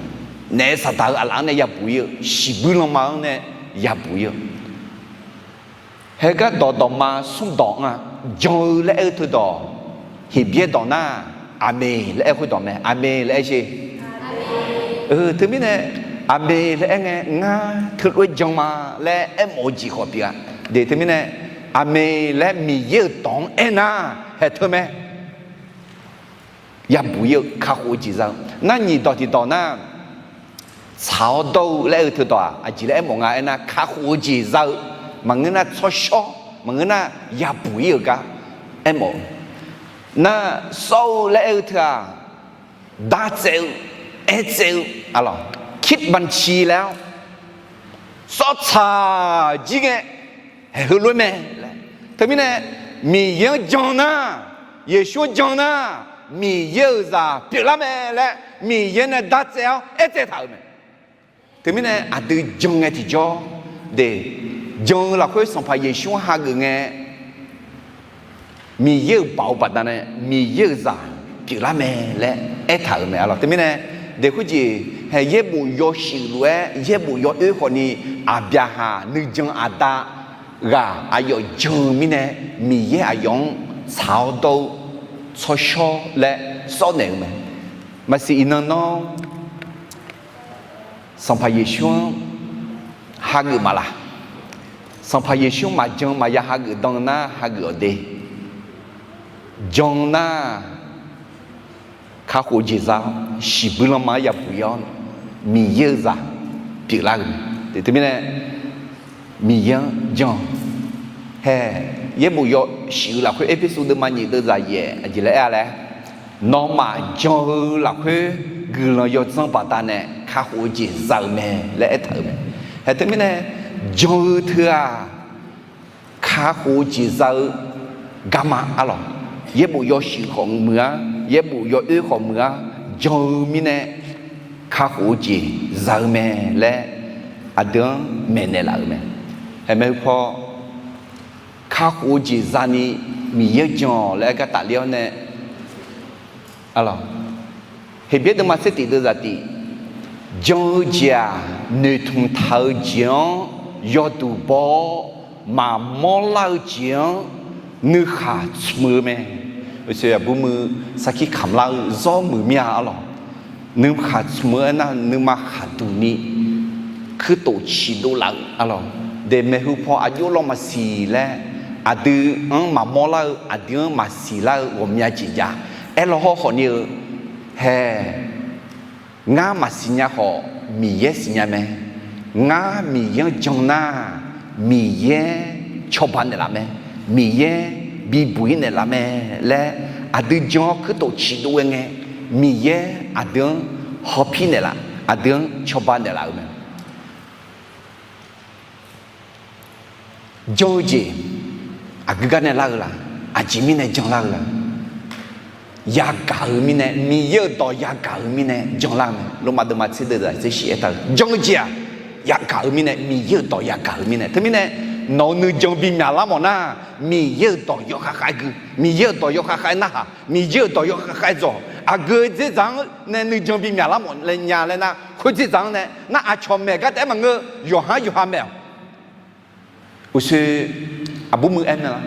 naef saqdaq-eu aqlaf-anr nae yabuq ir-eu, shiqbuir lanma-anr nae yabuq ir-eu. Heugar dawqdawq ma smr dawq-anr-aq, jan-eu laer aer-eu teudawq, Heqbyaer dawq nar, Aqmeq laer aer-eu khoerdawq mae. Aqmeq laer aer sher. Teumirnae, Aqmeq laer aer ngae, ngar teulof-aer jan ma laer aermawf-eu jeq khawf pyeuf-a. Deq teumirnae, Aqmeq laer Miqyaer-euq dawq-anr aernar, haeq teu mae. Yabuq ir-eu kakhof-eu jeq za-eu. Nar nyiq dawq tiqdawq nar, tsaq-awr dawr-eu laer aer-eu teudawq-aq, aqjeq laer aermawf nga aernar, kakhof-eu jeq za-eu. Maqngeur nar tsawrshawr, maqngeur nar yabuq ir-euq gar aermawf-eu. Nar sawr-eu laer aer-eu teu-aq, dartsaev-eu, aertsaev-eu, arlawq, kirbanci laer-awr, sawrtsaq jir ngae, haeq heulof-aer mae laer. Teumirnae, Miqyaer-anr jan nar, Yeqsur-anr jan nar, Miqyaer-euq zaq pyeuflar mae laer Miqyaer nae dartsaev-awr aertsaev taq-euq mae. Teumirnae aqdui jan ngae tiqjawr, de, jan-eu lafkhoer Sanqpaq Yeqsur-anr hageuf ngae, Miqyaer-euq baoq-eu baqdanae Miqyaer-euq zaq pyeuflar mae laer aertaq-euq mae arlawq. Teumirnae, deq khoerjeq hae yaerbof yawshuif lof-aer yaerbof yawoer khawfni, Aqbyaqhaq nuijan aqda ghaq aqyawf jan-eu mirnae, Miqyaer aqyawf-anr tsaq-awr dawr-eu tsawrshawr laer sawrnaeq-eu mae. Maqsiq iqnan nawr Sanqpaq Yeqsur-anr hageuf maqlaq? Sanqpaq Yeqsur maqjan maqya hageuf dan nar hageuf-awq de. Jan nar, kakhof jeq za-awr shiqbuir lanma-anr yabuq ir-awr, Miqyaer-euq zaq pyeuflar-euq mae. Teumirnae, Miqyaer-anr jan-awq. Hae, yaerbof yawshuif-eu lafkhoer Erpersu deuvma nyiq deuvzaq yaef aqjeq laer aer-a laer, nawmaf jan-eu lafkhoer guiqlanq yawdzanr baqdanae kakhof-eu jeq za-euq mae laer aertaq-euq mae. Hae teumirnae, jan-eu teu-aq, kakhof-eu jeq za-eu garma arlawq. Yaerbof yawshuif khawf muiq-ar, yaerbof yawoer khawf muiq-ar, jan-eu mirnae kakhof-eu jeq za-eu mae laer aqdui-anr maeqnaeq laf-euq mae. Hae maeqhu paw, kakhof-eu jeq zani Miqyaer-anr jan-awq laer aer gar tafler-awr nae, arlawq, Heqbyaer deuvma tser tif deuvzaq tif, jan-eu jeq-aq, noeqtmq taq-eu jeq-anr yawduq baw-awr maqmawr lar-eu jeq-anr nuikhaq tsmq-eu mae. Uqshoe aqbur muiq sarkir kamq lar-eu zawr muiq mir-a arlawq. Nuikhaq tsmq-eu aernar, nuima khaqduq ni kuirtof ciqdov laf-eu arlawq. De maeqhu paw aqjox lawr maqsiq laer, aqdui-anr maqmawr lar-eu, aqdui-anr maqsiq lar-eu ghawqmya jeq jav. Aerlaw hawr khawfni-eu, hae, ngar maqsiq nya khawf Miqyaer siqnya mae. Ngar Miqyaer-anr jan nar, Miqyaer cawba naeqlaf mae. Miqyaer bibuq-ir naeqlaf mae laer aqdui jan-awr kuirtof ciqdov ghae ngae, Miqyaer aqdui-anr hawpir naeqlaf, aqdui-anr cawba naeqlaf-euq mae. Jan-eu jeq aqgeu gar nae lar-eu la? Aqjeq mirnae janlar-eu la? Yagaq-euq mirnae, Miqyaer-euq dawq yagaq-euq mirnae janlar-eu mae. Lormav deuvma tser deuv zaq tser shif aertaq-eu jan-eu jeq-aq, yagaq-euq mirnae, Miqyaer-euq dawq yagaq-euq mirnae. Teumirnae nawq-euq nuijan bimaeq lar mawf nar, Miqyaer-euq dawq yawkhav khav-aer gui, Miqyaer-euq dawq yawkhav khav-aer narhaq, Miqyaer-euq dawq yawkhav khav-aer dzawq. Aqgeu dzerdzaq-anr nae nuijan bimaeq lar mawf nya laer nar, khoer dzerdzaq-anr nae nar, aqcawq maeq gar taef-aer maqngeur, yawqha-anr yawqha maeq-awq. Uqshoe aqbur muiq-aer mae-a.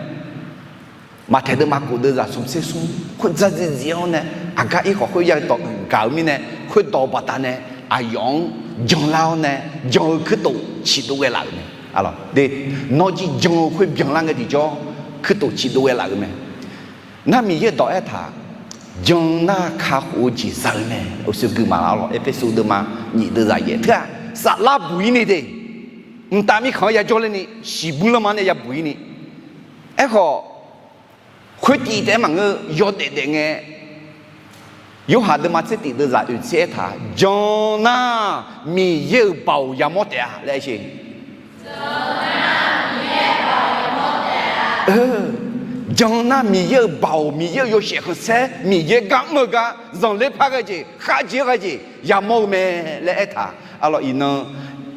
Maqtaeq deuvma kof deuvzaq smq tser smr khoer dzardziv dziv-awr nae, aqgar irkhawf khoerya dawq gaq-eu mirnae, khoerdawq baqdanae aqyawf-anr janlar-awr nae, jan-eu kuirtof ciqdov ghae laf-euq mae. Nawr jir jan-eu khoer byanlar ngae tiqjawr, kuirtof ciqdov ghae laf-euq mae. Nar Miqyaer-euq dawq aertaq, jan nar kakhof-eu jeq za-eu mae. Uqshoe gui maqlar lawq. Erpersu deuvma nyiq deuvzaq yaef teu-aq, saflar buq-ir ni de, mqtav mirkhanq-anr yajawr ler ni, shiqbuir lanma nae yabuq-ir ni. Aerkhawf, khoertiv taef-aer maqngeur, yawdaef daef ngae, Yorhaq deuvma tser tif deuvzaq oeq tser aertaq, jan nar Miqyaer-euq baoq yamawr taef-a laer aer sher. Jan nar Miqyaer-euq baoq, Miqyaer-euq yawshaef khanqsaer, Miqyaer gar mr-eu gar zanqler par ghae jeq, kharjeq ghae jeq yamawr-eu mae laer aertaq. Arlawq iqnan,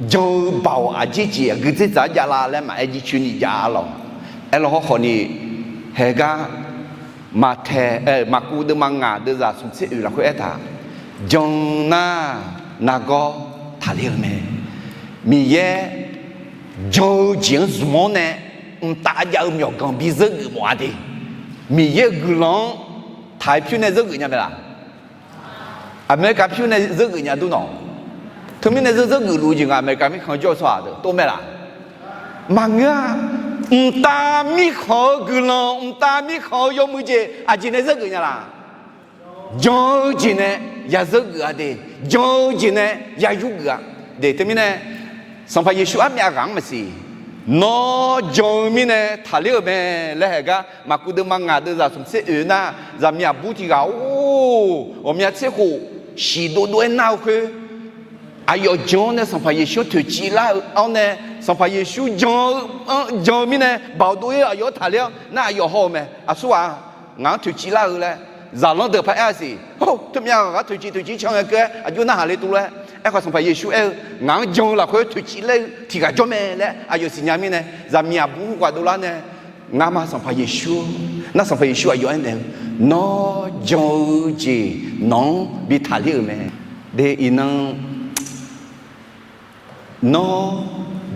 jan-eu baoq aqjeq jeq aqgeu dzerdzaq-anr javlar laer maqaer jircoer ni jav-a lawq. Aerlawq hawrkhawf ni, haegar Maqtaeq, Maqkuv deuvma ngaq deuvzaq smq tser oeq lafkhoer aertaq, jan nar nargawr taqler-eu mae. Miqyaer jan-eu jeq-anr zmq-awr nae mqtav jav-eu myawqganq bi zeur geuf mawf-a de. Miqyaer-euq guiqlanq-anr taq-aer pyur nae zeur geuf nya mae laf? Aqmeqkaq pyur nae zeur geuf nya dur nawq. Teumirnae zeur zeur geuf luf-eu jeq ngaq Aqmeqkaq mirkhanq jawr-eu tsawrhaq deuq tov mae laf? Maqngeur-a. Mqtav mirkhanq-eu guiqlanq, mqtav mirkhanq-eu yawmuiq jeq aqjeq nae zeur geuf nya laf? Jan-eu jeq nae ya zeur geuf-a de. Jan-eu jeq nae ya yur geuf-a de. Teumirnae Sanqpaq Yeqsur armyav ghaq-anr maqsiq, nawr jan-eu mirnae taqler-euq mae laer haegar Maqkuv deuvma ngaq deuvzaq smq tser oeq nar, zaqmiq aqbur tiq ghaq-or, ghawqmya tser khof shiq dovdov-aer nar-eu khoer, aqyawf jan-awr nae Sanqpaq Yeqsur-anr toeqciv lar-eu-awr nae, Sanqpaq Yeqsur jan-eu, jan-eu mirnae baoq dov-ir aqyawf-anr taqler-awr nar, aqyawf haw-eu mae. Aqsurghaq ngaq-anr toeqciv lar-eu laer zaqlanr deuq paq-aer-a siq. Hawr, teumyav ghaq ghaq toeqciv toeqciv can ngae keuv-aer aqjox narhaq le tuvlof-aer. Aerkhawf Sanqpaq Yeqsur aer-eu, ngaq-anr jan-eu lafkhoer toeqciv ler-eu tiq ghaq jawr mae laer aqyawf siqnya mirnae, zaqmiq aqbur khoerghaq dovlar nae, ngamaf Sanqpaq Yeqsur, nar Sanqpaq Yeqsur aqyawf aernaeq-eu, nawr jan-eu jeq nawq-anr bi taqler-euq mae. De iqnan nawr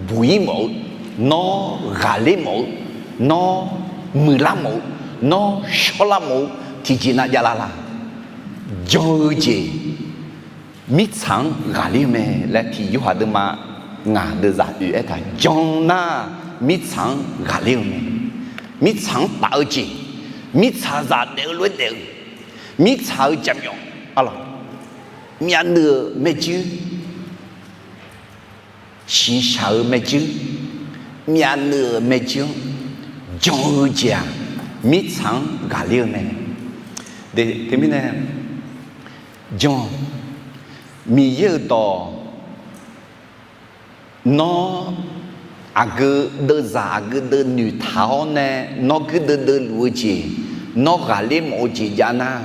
buq-ir mawf-eu, nawr ghaqler mawf-eu, nawr muiqlar mawf-eu, nawr shawrlar mawf-eu tiqjeq nav javlar la? Jan-eu jeq mirtsaq-anr ghaqler-eu mae laer tiq Yorhaq deuvma ngaq deuvzaq oeq aertaq, jan nar mirtsaq-anr ghaqler-eu mae. Mirtsaq-anr taf-eu jeq, mirtsaq zaq daef-eu lof-aer daef-eu, mirtsaq-eu jaqmyawf, arlawq, myavnuiv-euq maerjuir, shiqshaq-eu maerjuir, myavnuiv-euq maerjuir-anr jan-eu jeq-aq, mirtsaq-anr ghaqler-eu mae. Teumirnae jan, Miqyaer-euq dawq nawr aqgeu deuvzaq aqgeu deuv noeqtaq-awr nae nawr guirdeuv deuvluf-eu jeq, nawr ghaqler mawf-eu jeq jav nar,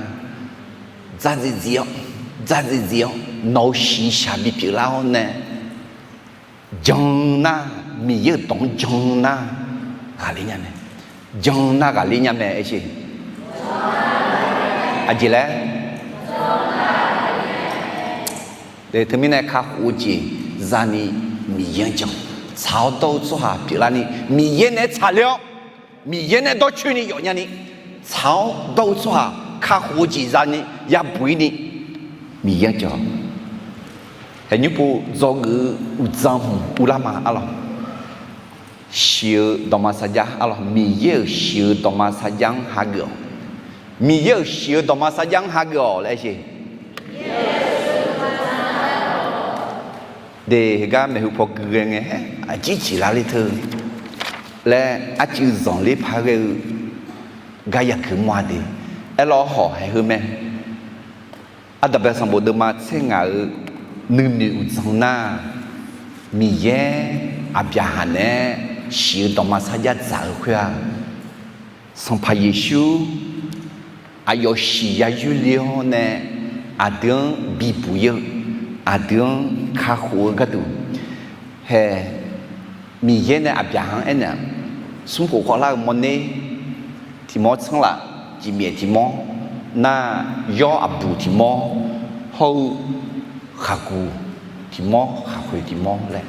dzardziv dziv-awr, dzardziv dziv-awr nawq-euq shiqshaq bipyeuf lar-awr nae jan nar, Miqyaer-euq dawq-anr jan nar ghaqler nya mae. Jan nar ghaqler nya mae aer sher. Aqjeq laer Teumirnae kakhof-eu jeq zani Miqyaer-anr jan. Tsaq-awr dawr-eu tsawrhaq pyeuflarni Miqyaer naeq-aer tsaqler-awr, Miqyaer nae dawrcoeni yawf nyani, tsaq-awr dawr-eu tsawrhaq kakhof-eu jeq zani yabuq-ir ni Miqyaer-anr jan. Haeqnymr pov dzawgeuf-eu uqdzan hmq uvlar ma, arlawq. Shiq-eu dawqma sarjax, arlawq, Miqyaer-euq shiq-eu dawqma sarjax-anr hageuf-awq. Miqyaer-euq shiq-eu dawqma sarjax-anr hageuf-awq laer sher. De, heugar maeqhu paw gui ghae ngae, aqjir ciq lar ler teu. laer arcuiv zanqler par ghae-eu gar yagaq mawr-a de. Aerlawr hawq haeq heu mae. Aqdaq bae sanqbof deuvma tser ngaq-euq nuinoeq uqdzan nar, Miqyaer Aqbyaqhaq naeq-aer shiq-eu dawqma sarjax dzaq-eu khoer-aq, Sanqpaq Yeqsur aqyawf shiq ya yoerle-awr nae aqdui-anr bibuq-ir-eu, aqdui-anr kakhof-eu gharduq hae, Miqyaer nae Aqbyaqhaq-anr aernaeq-aq, smrkhof khawvlar-eu mawrner tiq mawr tsanr laf, cifmyaef tiq mawr nar, yawr aqbuq tiq mawr hawr-eu khaqguq tiq mawr, khaqkhoeq tiq mawr laer.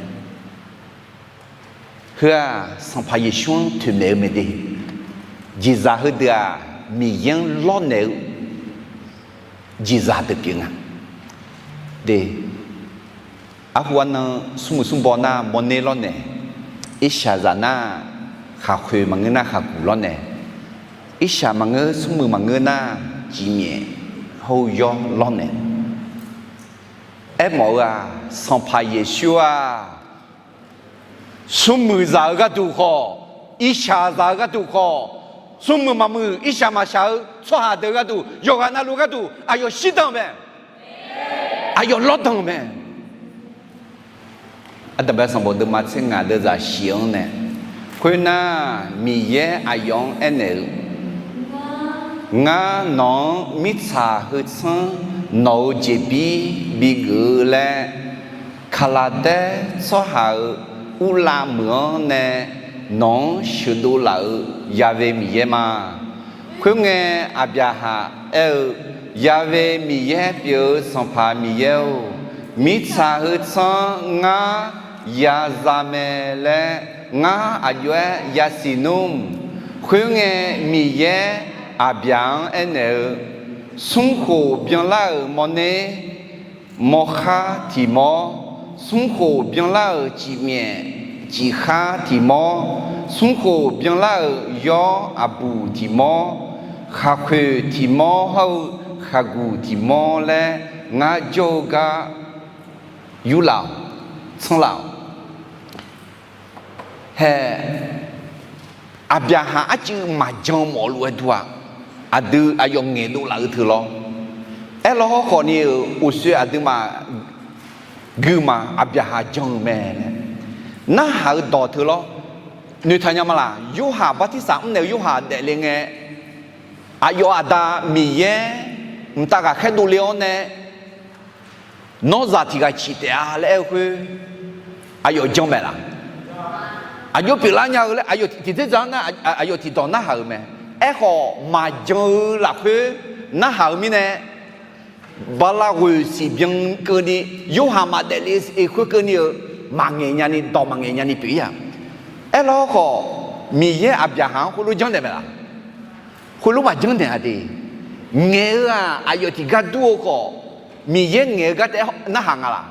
Heu-aq, Sanqpaq Yeqsur-anr toeqmaeq-eu mae de. Jeqzaq heudeuq-aq, Miqyaer-anr lawrnaeq-eu jeqzaq deuq pyeuf nga. De, arhu arnan smrmuiq smrbaw nar mawrner lawrnaeq, irshaqzaq nar khaqkhoeq maqngeur nar khaqguq lawrnaeq, irshaq maqngeur smrmuiq maqngeur nar cifmyaef hawr-eu yawr lawrnaeq. Aermawf-eu-aq, Sanqpaq Yeqsur-aq, smrmuiq zaq-eu gharduq khawf, irshaq zaq-eu gharduq khawf, smrmuiq maqmuiq irshaq maqshaq-eu tsawrhaq deuq gharduq, yawqghaq navluf gharduq aqyawf shirdan-eu mae. Aqyawf lawrdan-eu mae. Aqdaq bae sanqbof deuvma tser ngaq deuvzaq shif-anr nae, khoernar, Miqyaer aqyawf-anr aernaeq-eu, Ngar nawq-anr mirtsaq heu tsanr nawq-euq jeqbir bigeuf-eu laer, Kaqlaqdaer tsawrhaq-euq urlav meuq-anr nae nawq-anr sheuqdov laf-euq Ya've Miqyaer ma. Khoerngae, Aqbyaqhaq aer-eu, Ya've Miqyaer pyeuf-eu Sanqpaq Miqyaer-or, mirtsaq heu tsanr ngar ya za mae laer ngar aqjox-aer yasiq nmr. Khoerngae, Miqyaer Aqbyaqhaq-anr aernaeq-eu, Smrkhof byanlar-euq mawrner mawrkhar tiq mawr, smrkhof byanlar-euq cifmyaef cifkhar tiq mawr, smrkhof byanlar-euq yawr aqbuq tiq mawr, khaqkhoeq tiq mawr hawr-eu khaqguq tiq mawr laer ngar jawr-eu gar yurlaf-awq, tsanrlaf-awq. Hae, Aqbyaqhaq arcuiv maqjan mawf lof-aer dur-aq, aqdui aqyawf ngaeqdov laf-eu teu lawr. Aerlawr hawrkhawf ni-euq uqshoe aqduimaf guima Aqbyaqhaq jan-eu mae laer narhaq-eu dawq teu lawr. Noeqtaq nya ma laq? Yorhaq bartirsaq mrnaeq-eu Yorhaq daefle ngae, aqyawf Aqda Miqyaer mqtav ghaqkhaer dovle-awr nae, Nawr zaq tiq ghaq ciq taef-a laer aer-eu khoer, aqyawf jan maeq laq? Aqjox pyeuflar nya-eu laer aqyawf tiqdzer dzaq-anr nar, aqyawf tiqdawq narhaq-euq mae. Aerkhawf, maqjan-eu lafkhoer narhaq-euq mirnae, bala ghoeq siqbyan keuvni, Yorhaq maqdaef le-eu khoer keuvni-euq maqngaeq nyani, dawq maqngaeq nyani pyeuf-ir-aq. Aerlawr khawf, Miqyaer Aqbyaqhaq-anr khoerlof janrnaeq maeq laq? Khoerlof maqjanr naeq-a de. Ngaeq-eu-aq, aqyawf tiqgar dur-eu khawf, Miqyaer ngaeq-eu gar taef-aer narhaq nga laq?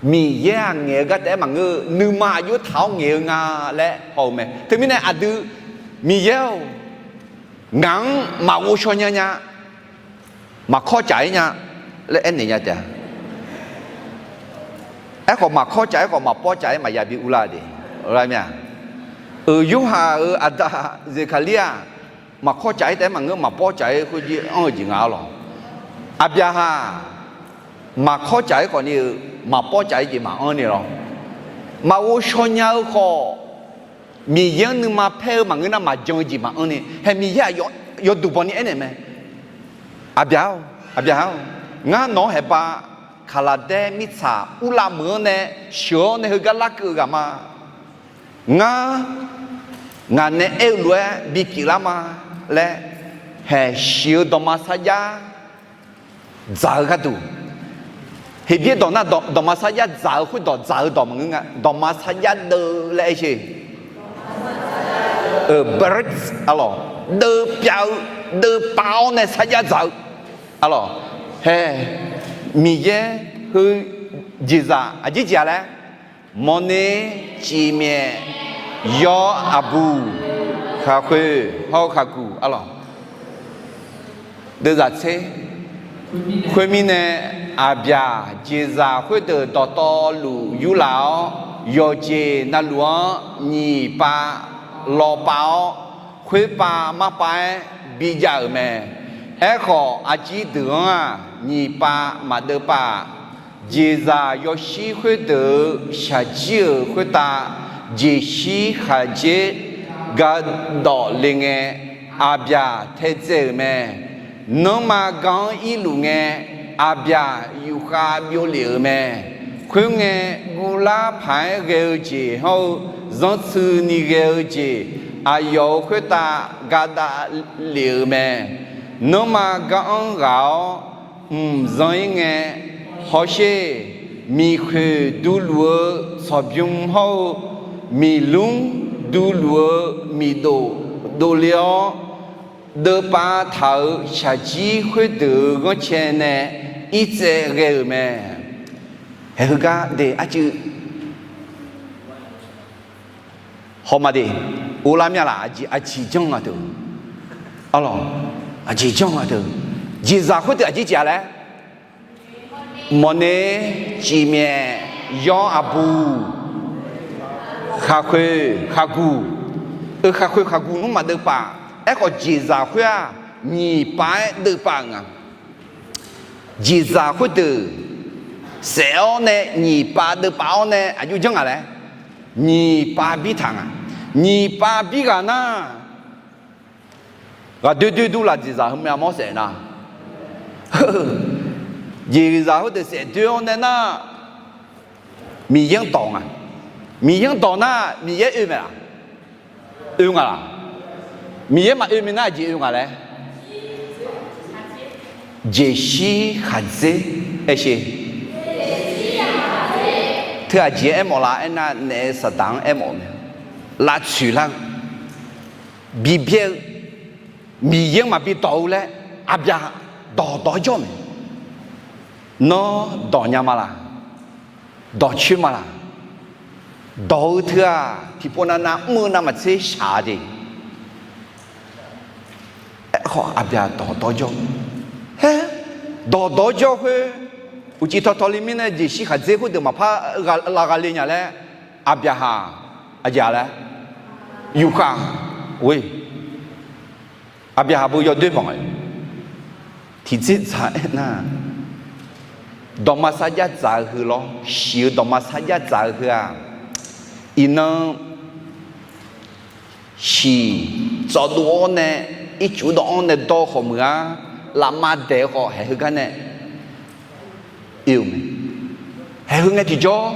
Miqyaer-aq ngaeq-eu gar taef-aer maqngeur-eu, nuima aqjox taq-awr ngaeq-eu nga laer haw-eu mae. Teumirnae aqdui, Miqyaer-or, ngaq-anr maqghov shaw nya nya, maqkawr caf-ir nya laer aernaeq nya taef-a. Aerkhawf, maqkawr caf-ir khawf, maqpawr caf-ir maqya bi urlar de. Lar mir-a. Euq Yorhaq-euq aqda Zeqkaqlir-aq, maqkawr caf-ir taef-aer maqngeur, maqpawr caf-ir khoerjir anr-eu jeq nga-awr lawq. Aqbyaqhaq maqkawr caf-ir khawfni-eu, maqpawr caf-ir jeq maqanr ni lawr. Maqghov shaw nya-eu khawf, Miqyaer-anr nuima paer-eu maqngeur nar, maqjan-eu jeq maqanr ni. Hae, Miqyaer aqyawf yawduq bawni aernaeq mae. Aqbyaq-or, Aqbyaqhaq-or, ngar nawq-anr haeqba Kaqlaqdaer mirtsaq urlav meuq-anr nae sheuq-awr nae heugar larkeuv-eu ghaq ma. Ngar, ngaq nae aer-eu lof-aer bipyeuf lar ma laer, hae, shiq-eu dawqma sarjax dzaq-eu gharduq. Heqbyaer dawq nar, dawqma sarjax dzaq-eu khoerdawq, dzaq-eu dawq maqngeur nga. Dawqma sarjax deuv laer aer sher. Birth, arlawq, deuv pyav-eu, deuv pav-awr nae sarjax dzaq-eu, arlawq, hae, Miqyaer heu jeqzaq aqjeq jeq-a laer, mawrner, cifmyaef, yawr, aqbuq, khaqkhoeq hawr-eu khaqguq, arlawq, deuvzaq tser. Khoermirnae, aqbyaq jeqzaq khoerdeuq dawqtawvluf yurlaf-awr, yawqjeq navluf-anr nyiq pav lawpav-awr, khoerpav marpav-aer bijav-euq mae. Aerkhawf, arjir deuq-anr-aq, nyiq pav maqdeuv pav-aq, jeqzaq yawshir khoerdeuq-euq shaqjir-euq khoertav jeqshir khaqdzer gardawq le ngae, aqbyaq taedzae-euq mae. Nanrma ga-anr irluf ngae, aqbyaq yufkhav byovlef-euq mae. Khoerngae, guvlar paq-aer ghae-eu jeq hawr-eu zanrtsuini ghae-eu jeq, aqyawf-euq khoertav gadav lef-euq mae. Nanrma gar-anr ghaq-awr mqzan-ir ngae, hawsher, miqkhoeq duluf-eu tsawqbymr hawr-eu, miqlmr duluf-eu miqdof dovle-awr, deuvpav taq-euq shaqjir khoerdeuq-euq ghanrcae nae irtsaev ghae-euq mae. Haeq heugar de arcuiv hawma de, uvlar mya laf, aqjeq janr-a deuq, arlawq, aqjeq janr-a deuq, jeqzaq khoerdeuq aqjeq jeq-a laer, mawqnae, cifmyaef, yawr aqbuq, khaqkhoeq khaqguq, eu khaqkhoeq khaqguq nmr maqdeuv pav. Aerkhawf, jeqzaq khoer-aq, nyiq pav-aer deuv pav-euq nga. Jeqzaq khoerdeuq saef-awr nae nyiq pav deuv pav-awr nae aqjox janr ngaq laer, nyiq pav bir taq nga. Nyiq pav bir ghaq nar, ghaqdoer doer dur laf jeqzaq heumyav mawr saef nar, jeqzaq khoerdeuq saef doer-awr nae nar, Miqyaer-anr dawq nga. Miqyaer-anr dawq nar, Miqyaer oe mae laq? Oe nga laq? Miqyaer maqoe minav aqjeq oe nga laer, jeqshir khaqdzer aer sher. Teu aqjeq aermawf laf aernar, naef saqdaq-anr aermawf-eu mae, lavtsoeq lar-eu, bibyaer-eu, Miqyaer-anr maqbi dawq-eu laer, aqbyaq dawq dawq-aer jawr mae. Nawr dawq nya ma laq? Dawqcoer ma laq? Dawq-eu teu-aq, tiqpov navnav mr-eu navmaqtser shaq-a de. Aerkhawf, aqbyaq dawq dawq-aer jawr, haer, dawq dawq-aer jawr khoer, uqcif tawtawli mirnae jeqshir khaqdzer khoerdeuq maqpar lav gha le nya laer, aqbyaqhaq aqjeq-a laer, yufkhav, oe, aqbyaqhaq beu yawdoer banq-aer, tiqdzer dzaq-aer nar, dawqma sarjax dzaq-eu heu lawr, shiq-eu dawqma sarjax dzaq-eu heu-aq, iqnan shiq tsawvdov-awr nae, ircuf dawv-anr nae dawr khawf meuq-ar, lafma daeq-eu khawf haeq heugar nae oe-eu mae. Haeq heu ngae tiqjawr,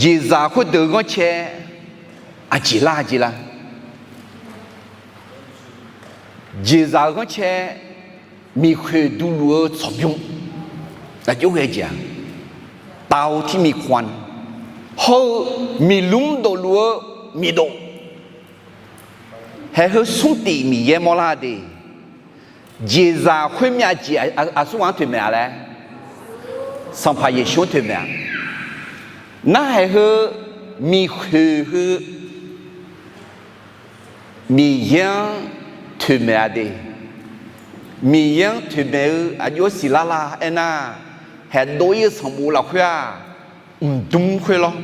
jeqzaq khoerdeuq-eu ghanrcae aqjeq lar aqjeq lar. Jeqzaq-euq ghanrcae, miqkhoeq duqluf-eu tsawqbymr, aqjox ghae jeq-aq, เตาที่มีควัน hawr-eu miqlmr dofluf-eu miqdof. Haeq heu smrtif Miqyaer mawrlar de. Jeqzaq khoermyav jeq aqsur ghaq-anr toeqmaeq-a laer, Sanqpaq Yeqsur-anr toeqmaeq-a. Nar haeq heu miqkhoeq heu Miqyaer-anr toeqmaeq-a de. Miqyaer-anr toeqmaeq-eu aqjox-aer siqlar la aernar, haeqdov-ir-eu sanqbof lafkhoer-aq, mqdmr khoer lawr.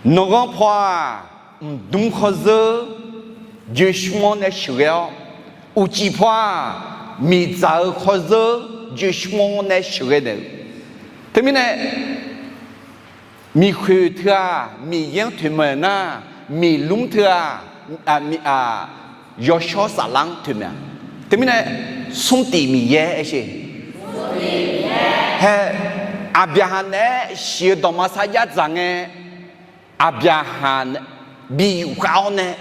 Nanqghanr paw-aq, mqdmr khawr zeur joeqshmr-anr nae sheuqghae-awr, uqcif paw-aq, miqdzaq-eu khawr zeur joeqshmr-anr nae sheuqghae naeq-eu. Teumirnae, miqkhoeq teu-aq Miqyaer-anr toeqmaeq nar, miqlmr teu-aq, yawshawr saflar-anr toeqmaeq-a. Teumirnae, smrtif Miqyaer aer sher. Hae, Aqbyaqhaq naeq-aer shiq-eu dawqma sarjax dzaq ngae, Aqbyaqhaq bi yufkhav-awr nae,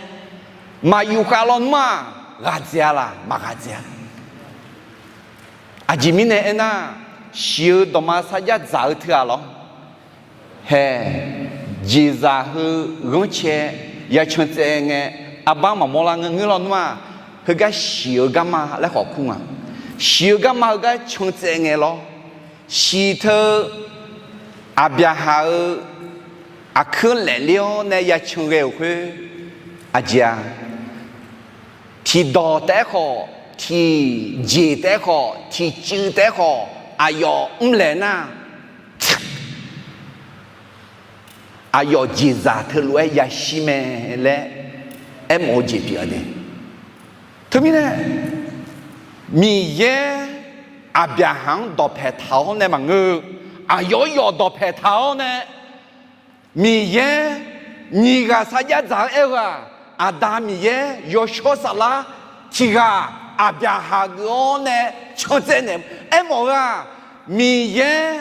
maq yufkhav lawnmr-aq, ghaqdzaeq-a laq? Maq ghaqdzaeq-a. Aqjeq mirnae aernar, shiq-eu dawqma sarjax dzaq-eu teu-aq lawr. Hae, jeqzaq heu ghanrcae ya can tsaev ngae, arbar maqmawr lar ngeur lawnmr-aq, heugar shiq-eu garma laer khawf kur nga. Shiq-eu garma heugar can tsaev ngae lawr. Shiq teu Aqbyaqhaq-eu aqkuir laefler-awr nae ya can ghae-euq khoer, aqjeq-a, tiqdawq taef-aer khawf, tiqjeq taef-aer khawf, tiqcuiv taef-aer khawf, aqyawf mrlaeq nar, aqyawf jeqzaq teulof-aer yashir mae laer aermawf-eu jeq pyeuf-a de. Teumirnae, Miqyaer Aqbyaqhaq-anr dawqpae taq-awr nae maqngeur-eu, aqyawf yawf dawqpae taq-awr nae, Miqyaer nyiq ghaq sarjax dzaq-eu aer-eu-aq, Aqda Miqyaer yawshawr saflar tiq ghaq Aqbyaqhaq geuf-awr nae cantsaev naeq aermawf-eu-aq, Miqyaer